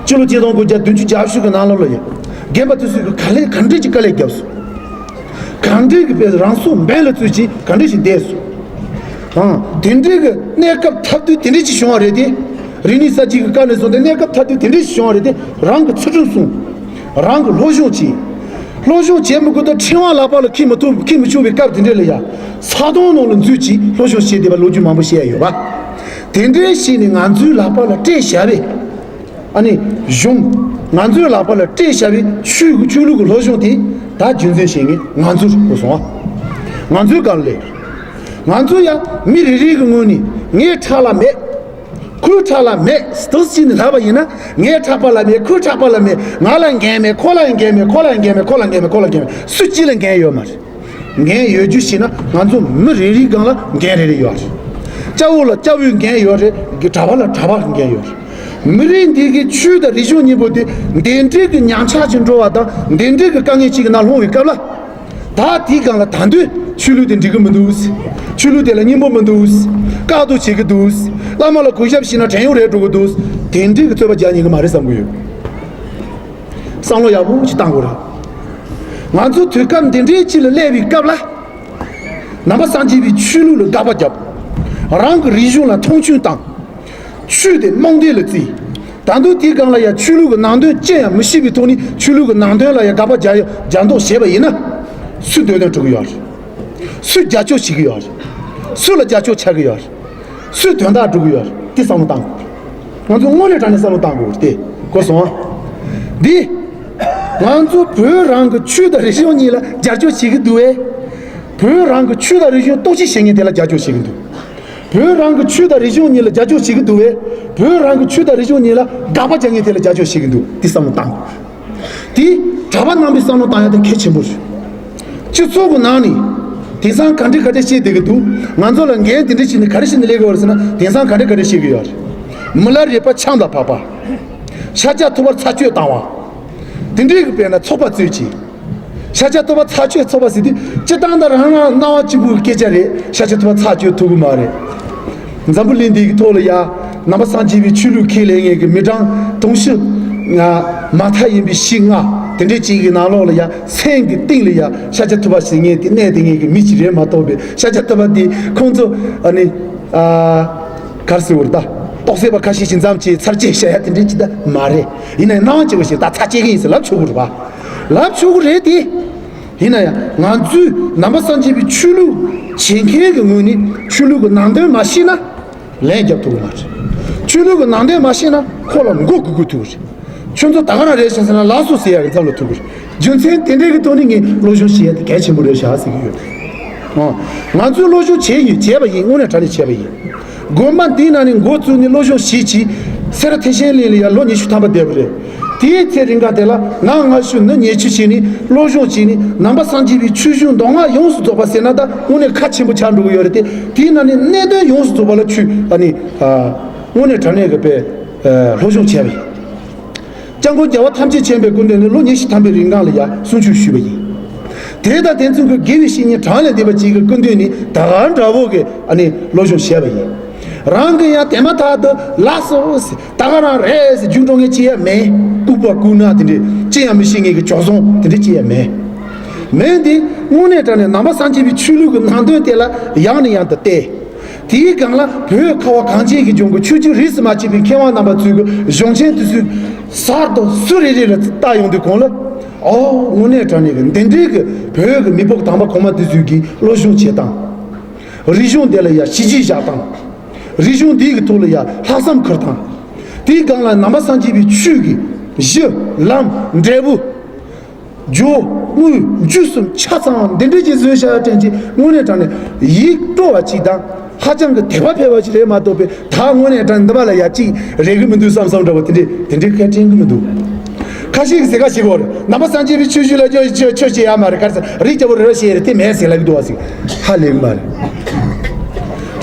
སྤྱི་ལོ་ཆིག་སྟོང་དགུ་བརྒྱ་བདུན་ཅུ་གྱ་བཞི་གི་ནང་ལོགས་ལ་ཡོད། རྒན་པ་དེ་ཚོས་གི་ག་ལེ་ག་འདྲས་ཀྱི་དཀའ་ལས་བརྒྱབ་སོང་། ག་འདྲས་ཀྱི་དཔེ་རང་སྲོག་འབེན་ལ་བཙུགས་ཅིག་ག་འདྲས་ཞིག་བསྡད་སོང་། ཨང་། དེ་འདྲས་ཀྱི་གནས་སྐབས་ཐབས་དུས་དེ་འདྲས་ཅིག་བྱུང་བ་རེད་དེ། རིག་གནས་གསར་བརྗེ་གི་སྐབས་ནས་བཟུང་སྟེ་གནས་སྐབས་མཐར་ཐུག་དེ་འདྲའི་བྱུང་བ་རེད་དེ། རང་གི་ཚུལ་ཁྲིམས་སྲུང་། རང་གི་སློབ་སྦྱོང་བྱེད། སློབ་སྦྱོང་བྱེད་མི་དགོས་ད་ཕྲེང་བ་ལག་པ་ལ་འཁྱེར་མི་ཐུབ་འཁྱེར་མི་ཆོག་པའི་སྐབས་དེ་འདྲ་ལ་ཡ། ས་དོང་ནང་ལ་འཛུལ་གྱིས་སློབ་སྦྱོང་བྱས་བསྡད་པ་ལོ་རྒྱུས་མང་པོ་བཤད་ཡ་ཡོད་པ། དེ་འདྲའི་ཞིག་ནས་ང་ཚོའི་ལག་པ་ལ་སྤྲད་བཞག་པའི། ཨ་ནི། གཞུང་། ང་ཚོའི་ལག་པ་ལ་སྤྲད་བཞག་པའི་ཆོས་ཀྱི་ཆོས་ལུགས་ཀྱི་སློབ་སྦྱོང་དེ་ད་རྒྱུན་འཛིན་བྱེད་མཁན་ང་ཚོ་རེད་གོ་སོང་ཨ། ང་ཚོའི་སྒང་ལ་ལས། ང་ཚོ་ཡང་མི་རེ་རེ་གི་ངོས་ནས་ངའི་ཕྲག་ལ་མེད། ཁོའི་ཕྲག་ལ་མེད་སྟོབས་ཅིག་ནས་ལབ་པ་ཡིན་ན། ངའི་ཕྲག་པ་ལ་མེད། ཁོའི་ཕྲག་པ་ལ་མེད། ང་ལ་འགན་མེད། ཁོ་ལ་ཡང་འགན་མེད། ཁོ་ལ་ཡང་འགན་མེད། ཁོ་ལ་འགན་མེད། ཁོ་ལ་འགན་མེད། སུ་གཅིག་ལ་འགན་ཡོད་མ་རེད། འགན་ཡོད་རྒྱུ་ཞིག་ན་ང་ཚོ་མི་རེ་རེའི་སྒང་ལ་འགན་རེ་རེ་ཡོད་རེད། སྐྱ་བོ་ལ་སྐྱ་བོའི་འགན་ཡོད་རེད། གྲྭ་པ་ལ་གྲྭ་པ་གི་འགན་ཡོད་རེད། མི་རིགས་འདི་གི་ཆོས་དང་རིག་གཞུང་གཉིས་པོ་དེ་འདི་འདྲའི་གི་ཉམས་ཆག་ཅིག་འགྲོ་བ་དང་འདི་འདྲའི་གི་དཀའ་ངལ་ཅིག་གི་ནང་ལྷུང་བའི་སྐབས་ལ། ད་དེའི་སྒང་ལ་ད་དུང་ཆོས་ལུགས་དེ་འགྲིག་གི་མི་འདུག་ཆོས་ལུགས་དེ་ལ་སྙིང་པོ་མི་འདུག་བཀག་སྡོམ་བྱེད་ཀྱི་འདུག་བླ་མ་ལ་གུས་ཞབས་བྱས་ན་བྲན་གཡོག་རེད་འགྲོ་གི་འདུག་དེ་འདྲའི་གི་རྩོད་པ་རྒྱག་ཉན་གི་མ་རེད་བསམ་གི་ཡོད། བསམ་བློ་ཡག་པོ་ཞིག་བཏང་དགོས་རེད། ང་ཚོ་དུས་སྐབས་འདི་འདྲའི་ཅིག་ལ་སླེབས་པའི་སྐབས་ལ། ནང་པ་སངས་རྒྱས་པའི་ཆོས་ལུགས་ལ་དགག་པ་བརྒྱབ། རང་གི་རིག་གཞུང་ལ་མཐོང་ཆུང་བཏང་། ཆོས་དེ་རྨོངས་དད་ལ་བརྩིས། ད་དུང་དེའི་སྒང་ལ་ཡང་ཆོས་ལུགས་ཀྱི་ནང་དོན་ཅི་ཡང་མི་ཤེས་པའི་ཐོག་ནས་ཆོས་ལུགས་ཀྱི་ནང་དོན་ལ་ཡང་དགག་པ་རྒྱག་རྒྱག་མདོག་བྱས་པ་ཡིན་ན། སུས་འདོད་དོན་སྒྲུབ་ཀྱི་ཡོད་རེད། སུས་རྒྱབ་སྐྱོར་བྱེད་ཀྱི་ཡོད་རེད། སུ་ལ་རྒྱབ་སྐྱོར་ཆགས་ཀྱི་ཡོད་རེད། སུས་དོན་དག་སྒྲུབ་ཀྱི་ཡོད་རེད། དེ་བསམ་བློ་བཏང་དགོས། ང་ཚོ་དངོས་གནས་དྲང་གནས་བསམ་བློ་བཏང་དགོས་རེད་དེ། གོ་སོང་ཨ། འདི། ང་ཚོ་བོད་རང་གི་ཆོས་དང་རིག་གཞུང་གཉིས་ལ་རྒྱབ་སྐྱོར་བྱེད་ཀྱི་འདུག་བས། བོད་རང་གི་ཆོས་དང་རིག་གཞུང་གཏོར་བཤིག་བྱེད་མཁན་དེ་ལ་རྒྱབ་སྐྱོར་བྱེད་ཀྱི་འདུག་བོད་རང་གི་ཆོས་དང་རིག་གཞུང་གཉིས་ལ་རྒྱབ་སྐྱོར་བྱེད་ཀྱི་འདུག་བས། བོད་རང་གི་ཆོས་དང་རིག་གཞུང་གཉིས་ལ་དགག་པ་རྒྱག་མཁན་དེ་ལ་རྒྱབ་སྐྱོར་བྱེད་ཀྱི་འདུག་དེ་བསམ་བློ་བཏང་དགོས། དེ་གྲྭ་པ་རྣམ་པའི་བསམ་བློ་བཏང་ཡ་དེ་གལ་ཆེན་པོ་རེད། སྤྱི་ཚོགས་ཀྱི་ནང་ནས་དེང་སང་ག་འདྲ་ག་འདྲ་བཤད་བསྡད་ཀྱི་འདུག་ང་ཚོ་ལ་འགན་དེ་འདྲ་བྱས་ནས་ག་རེ་བྱས་ནས་སླེབས་ཀྱི་ཡོད་རེད་ཟེར་ན། དེང་སང་ག་འདྲ་ག་འདྲ་བཤད་ཀྱི་ཡོད་རེད། མི་ལ་རས་པ་ཆང་དང་ཕག་པ། ཤཱཀྱ་ཐུབ་པར་ཚར་གཅོད་བཏང་བ། དེ་འདྲའི་གི་དཔེར་ན་ཚོགས་པ་རྩོད་ཅིང་། ཤཱཀྱ་ཐུབ་པ་ཚར་གཅོད་ཚོགས་པ་ཟེར་དུས་སྤྱིར་བཏང་ད་རང་རང་སྣང་བ་གཅིག་པུའི་སྐད་ཆ་རེད། ཤཱཀྱ་ཐུབ་པ་ཚར་གཅོད་ཐུབ་ཀྱི་མ་རེད། འཛམ་བུ་གླིང་འདི་གི་ཐོག་ལ་ཡ། ནང་པ་སངས་རྒྱས་པའི་ཆོས་ལུགས་ཁས་ལེན་མཁན་གྱི་མི་གྲངས་དུང་ཕྱུར་ལྔ། མ་མཐའ་ཡིན་པའི་བཞི་ལྔ། དེ་འདྲའི་ཅིག་གི་ནང་ལོགས་ལ་ཡ། སེམས་ཀྱི་གཏིང་ལ་ཡ། ཤཱཀྱ་ཐུབ་པ་ཟེར་མཁན་དེ་གནས་དེ་ངེད་ཀྱི་མི་ཅིག་རེད་མ་གཏོགས་པའི་ཤཱཀྱ་ཐུབ་པ་དེ་ཁོང་ཚོ་ཨ་ནི། ཨ། ག་རེ་ཟེར་དགོས་རེད་ད། རྟོགས་སད་པ་ཁ་ཤས་ཤིག་མཚམས་ཅིག་ཚར་གཅོད་བྱ་ཡ་དེ་འདྲའི་ཅིག་ད་མ་རེད། ཡིན་ནའི་སྣང་བ་སྐྱེ་བ་ཞིག་ད་ཚར་གཅོད་ཀྱི་ཡིན་ཟེར་ལབ་ཆོག་གི་རེད་པ། ལབ་ཆོག་གི་རེད་དེ། ཡིན་ན་ཡང་ང་ཚོས་ནང་པ་སངས་རྒྱས་པའི་ཆོས་ལུགས་བྱེད་མཁན་གྱི་ངོས་ནས་ཆོས་ལུགས་ཀྱི་ནང་དོན་མ་ཤེས་ན་ལན་རྒྱབ་ཐུབ་ཀྱི་མ་རེད། ཆོས་ལུགས་ཀྱི་ནང་དོན་མ་ཤེས་ན་ཁོ་ལ་མགོ་སྒུར་དགོས་ཐུག་གི་རེད། ཁྱོད་ཚོ་ད་ག་རང་རེད་ཤག་ཟེར་ན་ལགས་སོ་ཟེར་ཡག་གི་མཚམས་ལ་ཐུག་གི་རེད། རྒྱུ་མཚན་དེ་འདྲའི་གི་ཐོག་ནས་ངས་སློབ་སྦྱོང་བྱེད་ཡ་དེ་གལ་ཆེན་པོ་རེད་ཤག་ཟེར་གི་ཡོད། ཨང་། ང་ཚོས་སློབ་སྦྱོང་བྱས་ཡོད། བྱས་པ་ཡིན། དངོས་གནས་དྲང་གནས་བྱས་པ་ཡིན། དགོན་པ་འདིའི་ནང་ནས་འགོ་བཙུགས་ནས་སློབ་སྦྱོང་བྱེད་ཀྱིས་སེ་ར་ཐེག་ཆེན་གླིང་ལ་ཡ་ལོ་ཉི་ཤུ་ཐམ་པ་བསྡད་པ་རེད། དེའི་ཚེ་རིང་ག་དེ་ལ་ང་སྔ་ཤོས་ནི་ཉེ་ཆུ་བྱས་ནས་སློབ་སྦྱོང་བྱས་ནས་ནང་པ་སངས་རྒྱས་པའི་ཆོས་གཞུང་མདོ་སྔགས་ཡོངས་སུ་རྫོགས་པ་ཟེར་ན་ད་དངོས་གནས་ཁ་ཆེན་པོ་ཆགས་འགྲོ་གི་ཡོད་རེད་དེ། དེའི་ནང་ནས་གནད་དོན་ཡོངས་སུ་རྫོགས་པ་ལ་ཆོས་ཨ་ནི། ཨ། དངོས་གནས་དྲང་གནས་ཀྱི་དཔེ། ཨ། སློབ་སྦྱོང་བྱས་པ་ཡིན། སྐྱབས་མགོན་རྒྱལ་བ་ཐམས་ཅད་མཁྱེན་པའི་སྐུ་མདུན་ནས་ལོ་ཉི་ཤུ་ཐམ་པའི་རིང་གང་ལ་ཡ་གསུང་ཆོས་ཞུས་པ་ཡིན། དེ་དང་དེ་མཚུངས་ཀྱི་དགེ་བའི་བཤེས་གཉེན་གྲངས་ལས་འདས་པ་ཅིག་གི་སྐུ་མདུན་ནས་ད་ག་འདྲ་བོ་གི་ཨ་ནི་སློབ་སྦྱོང་བྱས་པ་ཡིན། རང་གི་ཡང་དེ་མ་ཐག་ཏུ་ལགས་སོ་ཟེར། ད་ག་རང་རེད་ཟེར་རྒྱུགས་འགྲོ་མཁན་ཅི་ཡང་མེད། ལྐུགས་པ་ལྐུགས་ནག་དེ་འདྲས་ཅི་ཡང་མི་ཤེས་མཁན་གྱི་བྱོལ་སོང་དེ་འདྲས་ཅི་ཡང་མེད། མེད་དེ་དངོས་གནས་དྲང་གནས་ནང་པ་སངས་རྒྱས་པའི་ཆོས་ལུགས་ཀྱི་ནང་དོན་དེ་ལ་ཡང་ནས་ཡང་དུ་བལྟས། དེའི་སྒང་ལ་བོད་ཁ་བ་གངས་ཅན་གྱི་ལྗོངས་ཀྱི་ཆོས་བརྒྱུད་རིས་སུ་མ་ཆད་པའི་མཁས་དབང་རྣམ་པ་ཚོའི་གི་གཞུང་ཆེན་དེ་ཚོའི་གསར་དུ་སུ་རེ་རེ་ལ་བལྟ་ཡོང་དུས་གོང་ལ། ཨོ་དངོས་གནས་དྲང་གནས་ཀྱི་འདི་འདྲའི་གི་བོད་ཀྱི་མི་ཕོ་དམ་པ་གོང་མ་དེ་ཚོའི་གི་སློབ་སྦྱོང་བྱེད་སྟངས། རིག་གཞུང་དེ་ལ་ཡ་གཞི་གཅིག་བཞག་སྟངས། རིག་གཞུང་འདིའི་གི་ཐོག་ལ་ཡ་ལྷག་བསམ་འཁུར་སྟངས། དེའི་སྒང་ལ་ནང་པ་སངས་རྒྱས་པའི་ཆོས་ཀྱི་གཞི་ལམ་འབྲས་བུ། སྦྱོར་དངོས་རྒྱུ་གསུམ་ཆ་ཚང་འདི་འདྲ་ཅིག་བཟོས་བཞག་ཡ་དྲན་ཅིག་དངོས་གནས་དྲང་གནས་ཡིད་སྤྲོ་བ་ཅིག་དང་ཧ་ཅང་གི་དད་པ་འཕེལ་བ་ཅིག་རེད་མ་གཏོགས་པའི་ད་དངོས་གནས་དྲང་འདི་པ་ལ་ཡ་ཅིག་རེག་གི་མི་འདུག་བསམ་བསམ་འདྲ་བོ་དེ་འདྲས་དེ་འདྲས་ཁ་དྲན་གི་མི་འདུག་ཁ་ཤས་ཀྱིས་ཟེར་ཁ་ཞིག་གོ་རེད། ནང་པ་སངས་རྒྱས་པའི་ཆོས་བརྒྱུད་ལ་ཆོས་ཆོས་ཆོས་བྱེད་ཡ་མ་རེད། ག་རེ་ཟེར་རིགས་རྒྱལ་པོ་རི་རབ་བཤད་རེད་དེ་མེད་ཟེར་ལབ་ཀྱི་འདུག་བ་ཟིག་ཧ་ལས་གི་མ་རེད།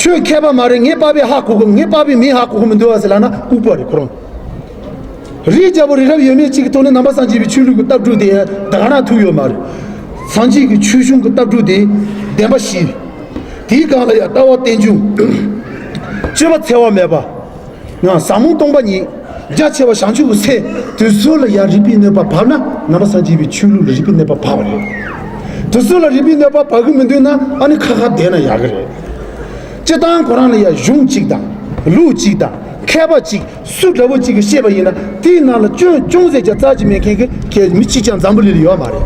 ཆོས་མཁས་པ་མ་རེད། ངའི་པ་ཕས་ཧ་གོ་གི་ངའི་པ་ཕས་མིན་ཧ་གོ་གི་མི་འདུག་བ་ཟེར་ལབ་ན་ལྐུགས་པ་རེད་ཁོ་རང་། རིགས་རྒྱལ་པོ་རི་རབ་ཡོད་མེད་ཅིག་གི་ཐོག་ནས་ནང་པ་སངས་རྒྱས་པའི་ཆོས་ལུགས་ཀྱི་ལྟ་གྲུབ་དེ་ད་ག་ན་ཐུག་ཡོད་མ་རེད། སངས་རྒྱས་ཀྱི་ཆོས་གཞུང་གི་ལྟ་གྲུབ་དེ་བདེན་པ་བཞི། དེའི་སྒང་ལ་ཡང་ལྟ་བ་རྟེན་འབྱུང་། སྤྱོད་པ་འཚེ་བ་མེད་པ། ཡང་ཟབ་མོ་སྟོང་པ་ཉིད། རྒྱ་ཆེ་བ་བྱང་ཆུབ་ཀྱི་སེམས་དེ་ཚོ་ལ་ཡང་རིག་པའི་གནོད་པ་བབས་ན་ནང་པ་སངས་རྒྱས་པའི་ཆོས་ལུགས་ལ་རིག་པའི་གནོད་པ་བབས་པ་རེད། དེ་ཚོ་ལ་རིག་པའི་གནོད་པ་བབས་ཀྱི་མི་འདུག་ན་ཨ་ནི་ཁ་ཁ་བསྡད་ན་ཡག་གི་རེད། སྤྱིར་བཏང་ཁོ་རང་ལ་ཡང་གཞུང་གཅིག་དང་ལུགས་གཅིག་དང་ མཁས་པ་གཅིག་སུ་འདྲ་བོ་གཅིག་གིས་བཤད་པ་ཡིན་ན། དེའི་ནང་ལ་སྐྱོན་ཅུང་ཟད་ཀྱང་རྩ་ཆེ་མེད་མཁན་གྱི་མི་གཅིག་ཀྱང་འཛམ་བུ་གླིང་ལ་ཡོད་མ་རེད།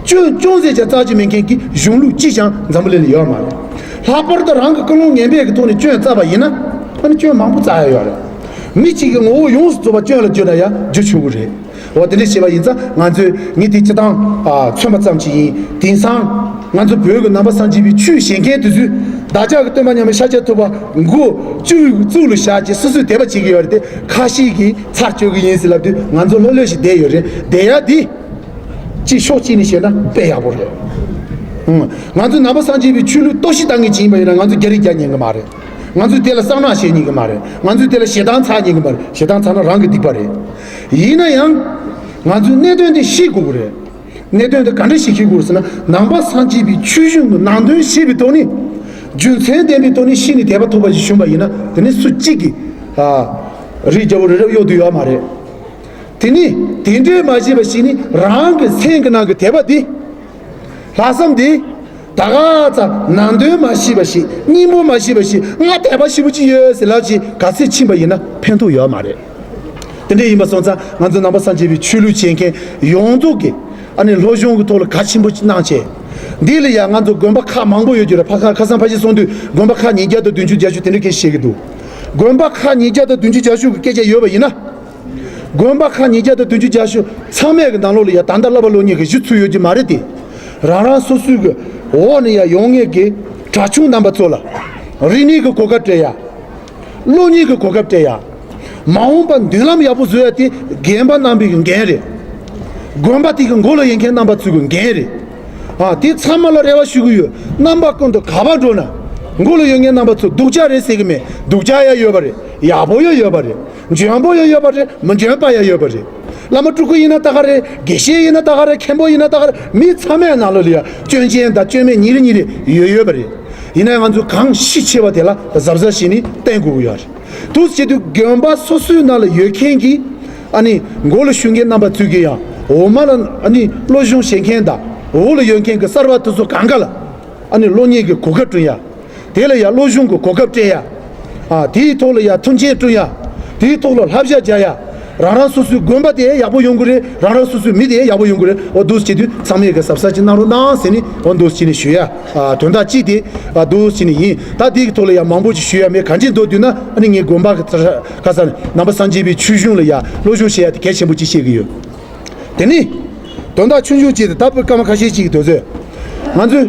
སྐྱོན་ཅུང་ཟད་ཀྱང་རྩ་ཆེ་མེད་མཁན་གྱི་གཞུང་ལུགས་གཅིག་ཀྱང་འཛམ་བུ་གླིང་ལ་ཡོད་མ་རེད། ལྷག་པར་དུ་རང་གི་ཀུན་སློང་ངན་པའི་གི་ཐོག་ནས་སྐྱོན་བཙལ་བ་ཡིན་ན། ཨ་ནི་སྐྱོན་མང་པོ་བཙལ་ཡ་ཡོད་རེད། མི་གཅིག་གི་ངོ་བོ་ཡོངས་སུ་རྫོགས་པ་སྐྱོན་ལ་བསྒྱུར་ན་ཡང་བསྒྱུར་ཆོག་གི་རེད། འོ་དེ་འདྲ་བྱས་པ་ཡིན་ཙང་། ང་ཚོས་ངས་དེ་སྤྱིར་བཏང་ཨ་མཚོན་པ་ཙམ་ཞིག་ཡིན། དེང་སང་ང་ཚོ་བོད་ཀྱི་ནང་པ་སངས་རྒྱས་པའི་ཆོས་བཤད་མཁན་དེ་ཚོས་བདག་ཅག་གི་སྟོན་པ་མཉམ་མེད་ཤཱཀྱ་ཐུབ་པ་མགོ་གཙུག་གཙུག་ལ་བཞག་བྱས་སོ་སོས་དད་པ་བྱེད་ཀྱི་ཡོད་རེད་དེ། ཁ་ཤས་ཀྱིས་ཚར་གཅོད་ཀྱི་ཡིན་ཟེར་ལབ་དུས། ང་ཚོ་ལྷོད་ལྷོད་ཞིག་བསྡད་ཡོད་རེད། བསྡད་ཡ་དེ་ཅིག་ཕྱོགས་གཅིག་ནས་བཤད་ན་དཔེ་ཡག་པོ་རེད། ཨང་། ང་ཚོ་ནང་པ་སངས་རྒྱས་པའི་ཆོས་ལུགས་གཏོར་བཤིག་བཏང་མཁན་ཅིག་ཡིན་པ་ཡིན་ན། ང་ཚོ་རྒྱ་རིགས་རྒྱག་ཉན་གི་མ་རེད། ང་ཚོས་དེ་ལ་གསང་སྔགས་བྱེད་ཉན་གི་མ་རེད། ང་ཚོས་དེ་ལ་ཞེ་སྡང་ཚ་ཉན་གི་མ་རེད། ཞེ་སྡང་ཚ་ན་རང་གི་སྡིག་པ་རེད། ཡིན་ན་ཡང་ང་ཚོས་གནད་དོན་དེ་ཤེས་དགོས་ཀྱི་རེད། གནད་དོན་དེ་ག་འདྲ་ཞིག་ཤེས་དགོས་ཟེར་ན། ནང་པ་སངས་རྒྱས་པའི་ཆོས་གཞུང་གི་ནང་དོན་ཤེས་པའི་ཐོག་ནས། རྒྱུ་མཚན་ལྡན་པའི་ཐོག་ནས་ཤེས་ནས་དད་པ་ཐོབ་པ་ཞིག་བྱུང་བ་ཡིན་ན། དེ་ནི་སུ་གཅིག་གིས་ཨ་རི་རྒྱལ་པོ་རི་རབ་གཡོག་ཐུབ་ཡོད་མ་རེད། དེ་ནི་དེ་འདྲའི་མ་བྱས་པ་ཞིག་ནི། རང་གི་སེམས་ཀྱི་ནང་གི་དད་པ་དེ། ལྷག་བསམ་དེ། ད་ག་ཙམ་ནང་དོན་མ་ཤེས་པ་ཞིག་སྙིང་པོ་མ་ཤེས་པ་ཞིག་ང་དད་པ་ཞེ་པོ་ཅིག་ཡོད་ཟེར་ལབ་བྱས་ག་ཚོད་ཕྱིན་པ་ཡིན་ན་ཕན་ཐོགས་ཡོད་མ་རེད། དེ་འདྲ་ཡིན་པ་སོང་ཙང་། ང་ཚོ་ནང་པ་སངས་རྒྱས་པའི་ཆོས་ལུགས་བྱེད་མཁན་ཡོངས་རྫོགས་ཀྱིས་ཨ་ནི་སློབ་སྦྱོང་གི་ཐོག་ལ་གལ་ཆེན་པོ་གནང་བྱས། འདི་ལ་ཡང་ང་ཚོ་དགོན་པ་ཁག་མང་པོ་ཡོད་ཀྱི་རེད། ཕ་ཁ་ཁ་སང་ཕལ་ཆེར་གསུངས་དུས། དགོན་པ་ཁག་ཉིས་བརྒྱ་དང་བདུན་ཅུ་བརྒྱད་ཅུ་དེ་འདྲ་སྐད་ཆ་བཤད་ཀྱི་འདུག། དགོན་པ་ཁག་ཉིས་བརྒྱ་དང་བདུན་ཅུ་བརྒྱད་ཅུ་གི་སྐད་ཆ་ཡོད་པ་ཡིན་ན། དགོན་པ་ཁག་ཉིས་བརྒྱ་དང་བདུན་ཅུ་བརྒྱད་ཅུ་ཚང་མའི་གི་ནང་ལོགས་ལ་ཡ་ད་ལྟ་བསླབ་པ་སློབ་གཉེར་གྱི་གཞི་ཚུགས་ཡོད་ཀྱི་མ་རེད་དེ། རང་རང་སོ་སོའི་གི་འོག་ནས་ཡ་ཡོང་མཁན་གྱི་གྲྭ་ཆུང་རྣམ་པ་ཚོ་ལ་རིག་གནས་ཀྱི་གོ་སྐབས་སྤྲད་ཡ། སློབ་གཉེར་གྱི་གོ་སྐབས་སྤྲད་ཡ། མ་འོངས་པར་མདུན་ལམ་ཡག་པོ་བཟོ་ཡ་དེ་རྒན་པ་རྣམ་པའི་གི་འགན་རེད། དགོན་པ་དེ་གི་མགོ་ལ་ཡོད་མཁན་རྣམ་པ་ཚོའི་གི་འགན་རེད། ཨ། དེ་ཚང་མ་ལ་རེ་བ་ཞུ་གི་ཡོད། རྣམ་པ་ཀུན་ཏུ་ག་པར་འགྲོ་ན། མགོ་ལ་ཡོད་མཁན་རྣམ་པ་ཚོ་སྡུག་ཅག་རེད་ཟེར་གི་མེད། སྡུག་ཅག་ཡ་ཡོད་པ་རེད། ཡག་པོ་ཡང་ཡོད་པ་རེད། འཇོན་པོ་ཡང་ཡོད་པ་རེད། མི་འཇོན་པ་ཡང་ཡོད་པ་རེད། བླ་མ་སྤྲུལ་སྐུ་ཡིན་ན་ད་ག་རེད། དགེ་བཤེས་ཡིན་ན་ད་ག་རེད། མཁན་པོ་ཡིན་ན་ད་ག་རེད། མི་ཚང་མའི་ནང་ལོགས་ལ་ཡ་སྐྱོན་ཅན་དང་སྐྱོན་མེད་གཉིས་རེ་གཉིས་རེ་ཡོད་ཡོད་པ་རེད། ཡིན་ན་ང་ཚོས་གང་ཤེས་ཆེ་བ་དེ་ལ་གཟབ་གཟབ་བྱས་ནས་བསྟེན་དགོས་ཀྱི་ཡོད་རེད། འདུག་སེ་བྱེད་དུས་དགོན་པ་སོ་སོའི་ནང་ལ་ཡོད་མཁན་གྱི་ཨ་ནི་མགོ་ལ་ཞུགས་མཁན་རྣམ་པ་ཚོས་ཀྱི་ཡང་འོག་མ་ལ་ཨ་ནི་སློབ་སྦྱོང་བྱེད་མཁན་དང་། འོག་ལ་ཡོད་མཁན་གྱི་གསར་བ་དེ་ཚོ་གང་ག་ལ་ཨ་ནི་སློབ་གཉེར་གྱི་གོ་སྐབས་བསྐྲུན་ཡ། དེ་ལ་ཡ་སློབ་སྦྱོང་གི་གོ་སྐབས་སྤྲད་ཡ། ཨ། དེའི་ཐོག་ལ་ཡ་མཐུན་རྐྱེན་བསྐྲུན་ཡ། དེའི་ཐོག་ལ་བསླབ་བྱ་རྒྱག་ཡ། རང་རང་སོ་སོའི་དགོན་པ་དེ་ཡག་པོ་ཡོང་གི་རེད། རང་རང་སོ་སོའི་མི་དེ་ཡག་པོ་ཡོང་གི་རེད། འོ་འདུག་སེ་བྱེད་དུས་ཚང་མས་གི་གཟབ་གཟབ་ཅིག་གནང་རོགས་གནང་ཟེར་ནས། འོ་འདུག་སེ་བྱས་ནས་ཞུ་ཡ། ཨ། དོན་དག་གཅིག་དེ། ཨ། འདུག་སེ་བྱས་ནས་ཡིན། ད་དེའི་ཐོག་ལ་ཡ་མང་པོ་ཅིག་ཞུ་ཡ་མེད། གང་ཅི་འདུག་དུས་ན་ཨ་ནི་ངས་དགོན་པ་གི་ཚ་ཁ་ས་ནང་པ་སངས་རྒྱས་པའི་ཆོས་གཞུང་ལ་ཡ་སློབ་སྦྱོང་བྱེད་ཡ་དེ་གལ་ཆེན་པོ་ཅིག་བཤད་གི་ཡོད། དེ་ནས་དོན་དག་ཆུང་ཆུང་གཅིག་དེ། ད་བོད་སྐར་མ་ཁ་ཤས་ཅིག་གི་དུས་ཚོད། ང་ཚོའི་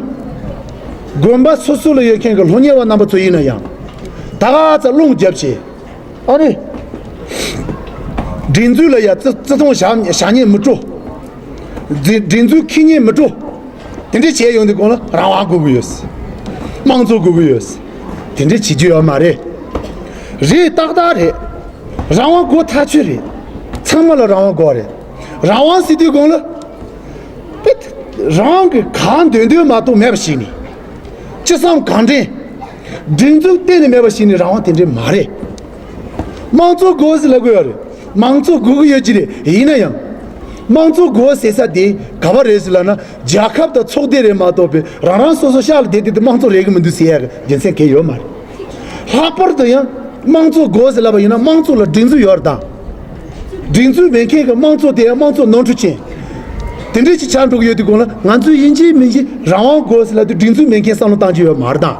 དགོན་པ་སོ་སོ་ལ་ཡོད་མཁན་གྱི་སློབ་གཉེར་བ་རྣམ་པ་ཚོ་ཡིན་ན་ཡང་། ད་ག་ཚོད་རླུང་རྒྱབ་བྱས། ཨ་ནི། སྒྲིག་འཛུགས་ལ་ཡ་བརྩི་བརྩི་མཐོང་བཞག་བཞག་ཉེན་མི་སྤྲོ། སྒྲིག་སྒྲིག་འཛུགས་འཁྱེར་ཉེན་མི་སྤྲོ། དེ་འདྲ་བྱས་ཡོང་དུས་གོང་ལ་རང་དབང་དགོས་ཀྱི་ཡོད། དམངས་གཙོ་དགོས་ཀྱི་ཡོད། དེ་འདྲ་བྱེད་རྒྱུ་ཡོད་མ་རེད། རེད། ཏག་ཏག་རེད། རང་དབང་དགོས་ཐག་ཆོད་རེད། ཚང་མ་ལ་རང་དབང་དགོས་རེད། རང་དབང་ཟེར་དུས་གོང་ལ། པེ། རང་གི་གང་འདོད་འདོད་མ་གཏོགས་མེད་པ་ཞིག་ནི། ཅི་བསམ་གང་དྲན། སྒྲིག་འཛུགས་གཏན་ནས་མེད་པ་ཞིག་ནི་རང་དབང་དེ་འདྲ་མ་རེད། དམངས་གཙོ་དགོས་ཟེར་ལབ་དགོས་ཡོད་རེད། དམངས་གཙོ་དགོས་ཀྱི་ཡོད་ཀྱི་རེད། ཡིན་ན་ཡང་། དམངས་གཙོ་དགོས་ཟེར་ས་དེ་ག་པ་རེད་ཟེར་ལབ་ན། རྒྱལ་ཁབ་དང་ཚོགས་སྡེ་རེད་མ་གཏོགས་པའི་རང་རང་སོ་སོ་ཤག་ལ་བསྡད་བསྡད་དེ་དམངས་གཙོ་རེད་གི་མི་འདུག་ཟེར་ཡ་གི་རྒྱུ་མཚན་གང་ཡང་ཡོད་མ་རེད། ལྷག་པར་དུ་ཡང་དམངས་གཙོ་དགོས་ཟེར་ལབ་པ་ཡིན་ན། དམངས་གཙོ་ལ་སྒྲིག་འཛུགས་ཡོད་རེད་དང་། སྒྲིག་འཛུགས་མེད་མཁན་གྱི་དམངས་གཙོ་དེ་ཡང་དམངས་གཙོ་ནོར་འཁྲུལ་ཅན། དེ་འདྲས་ཅིག་ཆགས་འགྲོ་གི་ཡོད་དུས་གོང་ལ། ང་ཚོས་ཡིན་གཅིག་མིན་གཅིག་རང་དབང་དགོས་ཟེར་ལབ་དུས་སྒྲིག་འཛུགས་མེད་མཁན་བསམ་བློ་བཏང་རྒྱུ་ཡོད་མ་རེད་དང་།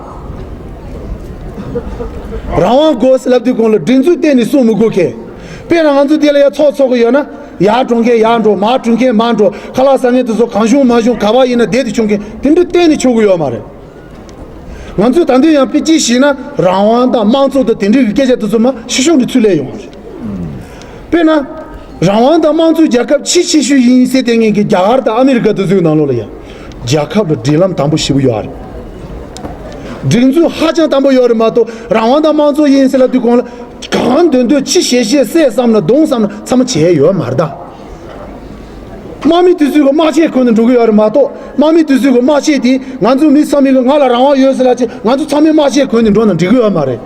རང་དབང་དགོས་ཟེར་ལབ་དུས་གོང་ལ་སྒྲིག་འཛུགས་གཏན་ནས་སྲུང་མི་དགོས་མཁན། དཔེར་ན་ང་ཚོ་དེ་ལ་ཡ་ཚོགས་འཚོགས་གི་ཡོད་ན། ཡར་འགྲོ་མཁན་ཡར་འགྲོ། མར་འགྲོ་མཁན་མར་འགྲོ། ཁ་ལག་ཟ་མཁན་དེ་ཚོ་གང་བྱུང་མང་བྱུང་ག་པར་ཡིན་ན་བསྡད་དེ་བྱུང་མཁན་དེ་འདྲ་གཏན་ནས་ཆོག་གི་ཡོད་མ་རེད། ང་ཚོས་ད་དུང་ཡང་དཔེ་ཅིག་བཤད་ན། རང་དབང་དང་དམངས་གཙོ་དང་དེ་འདྲའི་གི་སྐད་ཆ་དེ་ཚོ་མར་ཕྱི་ཕྱོགས་ནས་ཚུར་སླེབས་ཡོང་བ་རེད། དཔེར་ན། རང་དབང་དང་དམངས་གཙོའི་རྒྱལ་ཁབ་ཆེས་ཆེ་ཤོས་ཡིན་ཟེར་བསྡད་མཁན་གྱི་རྒྱ་གར་དང་ཨ་མི་རི་ཀ་དེ་ཚོའི་ནང་ལོགས་ལ་ཡང་། རྒྱལ་ཁབ་ལ་སྒྲིག་ལམ་དམ་པོ་ཞེ་པོ་ཡོད་རེད། སྒྲིག་འཛུགས་ཧ་ཅང་དམ་པོ་ཡོད་རེད་མ་གཏོགས། རང་དབང་དང་དམངས་གཙོ་ཡིན་ཟེར་ལབ་དུས་གོང་ལ། གང་འདོད་འདོད་ཅི་བྱེད་བྱེད། བསད་བསམ་ན་རྡུང་བསམ་ན་ཚང་མ་བྱས་ཡོད་མ་རེད་ད། དམག་མི་དེ་ཚོས་གི་དམག་ཆས་གོན་ནས་འགྲོ་གི་ཡོད་རེད་མ་གཏོགས། དམག་མི་དེ་ཚོས་གི་དམག་ཆས་དེ་ང་ཚོའི་མི་ཚང་མས་གི་ང་ལ་རང་དབང་ཡོད་ཟེར་ལབ་བྱས་ང་ཚོ་ཚང་མས་དམག་ཆས་གོན་ནས་འགྲོ་ན་འགྲིག་གི་ཡོད་མ་རེད།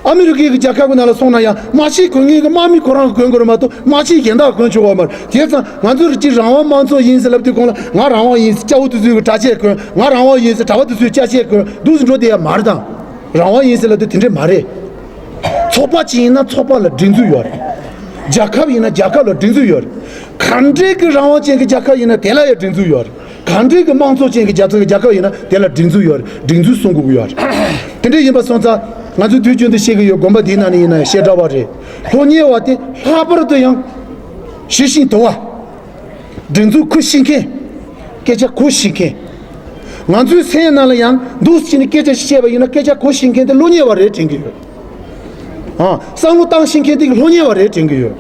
ཨ་མི་རི་ཀའི་གི་རྒྱལ་ཁབ་ཀྱི་ནང་ལ་སོང་ན་ཡང་དམག་ཆས་གོན་མཁན་གི་དམག་མི་ཁོ་རང་གི་གོན་དགོས་རེད་མ་གཏོགས། དམག་ཆས་གཞན་དག་གོན་ཆོག་གི་ཡོད་མ་རེད། བྱས་ཙང་ང་ཚོ་རི་སྤྱིར་རང་དབང་དམངས་གཙོ་ཡིན་ཟེར་ལབ་དུས་གོང་ལ། ང་རང་དབང་ཡིན་ཟེར་སྐྱ་བོ་དེ་ཚོས་གི་གྲྭ་ཆས་གོན། ང་རང་དབང་ཡིན་ཟེར་གྲྭ་པ་དེ་ཚོས་སྐྱ་ཆས་གོན། འདུག་སེ་འགྲོ་བསྡད་ཡ་མ་རེད་དང་། རང་དབང་ཡིན་ཟེར་ལབ་དུས་དེ་འདྲས་མ་རེད། ཚོགས་པ་ཅིག་ཡིན་ན་ཚོགས་པ་ལ་སྒྲིག་འཛུགས་ཡོད་རེད། རྒྱལ་ཁབ་ཡིན་ན་རྒྱལ་ཁབ་ལ་སྒྲིག་འཛུགས་ཡོད་རེད། ག་འདྲའི་གི་རང་དབང་ཅན་གྱི་རྒྱལ་ཁབ་ཡིན་ན་དེ་ལ་ཡང་སྒྲིག་འཛུགས་ཡོད་རེད། ག་འདྲའི་གི་དམངས་གཙོ་ཅན་གྱི་རྒྱལ་ཁབ་རྒྱལ་ཁབ་ཡིན་ན་དེ་ལ་སྒྲིག་འཛུགས་ཡོད་རེད། སྒྲིག་འཛུགས་སྲུང་དགོས་ཀྱི་ཡོད་རེད། དེ་འདྲ་ཡིན་པ་སོང་ཙང་ང་ཚོས་དུས་རྒྱུན་དུ་བཤད་ཀྱི་ཡོད། དགོན་པ་འདིའི་ནང་ནས་ཡིན་ན་ཡང་བཤད་གྲྭ་བ་རེད། སློབ་གཉེར་བ་དེ་ལྷག་པར་དུ་ཡང་ཞི་ཞིང་དུལ་བ། སྒྲིག་འཛུགས་གུ་ཤེས་མཁན། སྐད་ཆ་གོ་ཤེས་མཁན། ང་ཚོའི་སེམས་ནང་ལ་ཡང་འདུག་སེ་བྱས་ནས་སྐད་ཆ་ཞིག་བཤད་པ་ཡིན་ན་སྐད་ཆ་གོ་ཤེས་མཁན་དེ་སློབ་གཉེར་བ་རེད་དྲན་གྱི་ཡོད། ཨང་། བསམ་བློ་བཏང་ཤེས་མཁན་དེ་གི་སློབ་གཉེར་བ་རེད་དྲན་གྱི་ཡོད།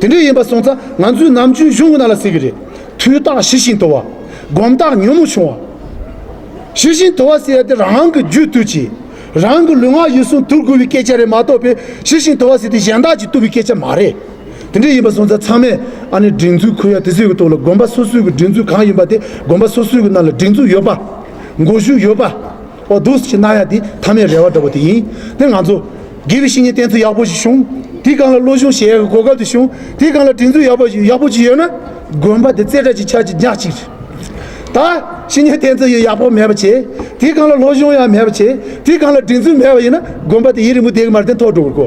དེ་འདྲ་ཡིན་པ་སོང་ཙང་ང་ཚོའི་ནམ་རྒྱུན་གཞུང་གི་ནང་ལ་ཟེར་གྱི་རེད། ཐོས་རྟགས་ཞི་ཞིང་དུལ་བ། སྒོམ་རྟགས་ཉོན་མོངས་ཆུང་བ། ཞི་ཞིང་དུལ་བ་ཟེར་ཡ་དེ་རང་གི་རྒྱུད་བཏུལ་གྱིས། རང་གི་ལུས་ངག་ཡིད་གསུམ་དུལ་དགོས་པའི་སྐད་ཆ་རེད་མ་གཏོགས་པའི་ཞི་ཞིང་དུལ་བ་ཟེར་དེ་གཞན་དག་ཅིག་བཏུལ་བའི་སྐད་ཆ་མ་རེད། དེ་འདྲ་ཡིན་པ་སོང་ཙང་ཚང་མས་ཨ་ནི་སྒྲིག་འཛུགས་ཁུར་ཡ་དེ་ཚོའི་གི་ཐོག་ལ་དགོན་པ་སོ་སོའི་གི་སྒྲིག་འཛུགས་གང་ཡིན་པ་དེ་དགོན་པ་སོ་སོའི་གི་ནང་ལ་སྒྲིག་འཛུགས་ཡོད་པ། འགོ་བཞུགས་ཡོད་པ། འོ་འདུག་སེ་གནང་ཡ་དེ་མཐའ་མའི་རེ་བ་འདྲ་པོ་དེ་ཡིན། དེ་ང་ཚོ་དགེ་བའི་བཤེས་གཉེན་བསྟེན་ཚུལ་ཡག་པོ་ཞིག་བྱུང་། དེའི་སྒང་ལ་སློབ་སྦྱོང་བྱེད་ཡ་གི་གོ་སྐབས་དེ་བྱུང་། དེའི་སྒང་ལ་སྒྲིག་འཛུགས་ཡག་པོ་ཞིག་ཡག་པོ་ཅིག་ཡོད་ན་དགོན་པ་དེ་རྩེ་གྲ་ཅིག་ཆགས་ཅིག་ཉག་ཅིག་རེད། ད་བཤེས་གཉེན་བསྟེན་ཚུལ་ཡང་ཡག་པོ་མེད་པ་བྱས། དེའི་སྒང་ལ་སློབ་སྦྱོང་ཡང་མེད་པ་བྱས། དེའི་སྒང་ལ་སྒྲིག་འཛུགས་མེད་པ་ཡིན་ན་དགོན་པ་དེ་ཡུན་རིང་པོ་བསྡད་གི་མ་རེད། དེ་འཐོར་འགྲོ་གི་རེད་གོ།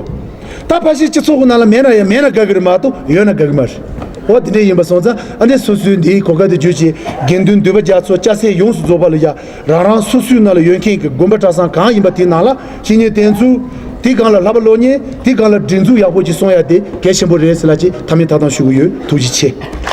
ད་ཕལ་ཆེར་སྤྱི་ཚོགས་ཀྱི་ནང་ལ་མེད་ན་ཡང་མེད་ན་དགའ་གི་རེད་མ་གཏོགས་ཡོད་ན་དགའ་གི་མ་རེད། འོ་དེ་འདྲ་ཡིན་པ་སོང་ཙང་ཨ་ནི་སོ་སོའི་འདིའི་གོ་སྐབས་དེ་བརྒྱུད་བྱས་དགེ་འདུན་འདུས་པ་རྒྱ་མཚོ་སྐྱ་སེར་ཡོངས་སུ་རྫོགས་པ་ལ་ཡ་རང་རང་སོ་སོའི་ནང་ལ་ཡོད་མཁན་གྱི་དགོན་པ་གྲྭ་ཚང་གང་ཡིན་པ་དེའི་ནང་ལ་བཤེས་གཉེན་བསྟེན་ཚུལ། དེའི་སྒང་ལ་བསླབ་པ་སློབ་གཉེར། དེའི་སྒང་ལ་སྒྲིག་འཛུགས་ཡག་པོ་ཅིག་སྲུང་ཡ་དེ་གལ་ཆེན་པོ་རེད་ཟེར་ལབ་ཅིག་མཐའ་མའི་ཐོག་དང་ཞུ་གི་ཡོད། ཐུགས་རྗེ་ཆེ།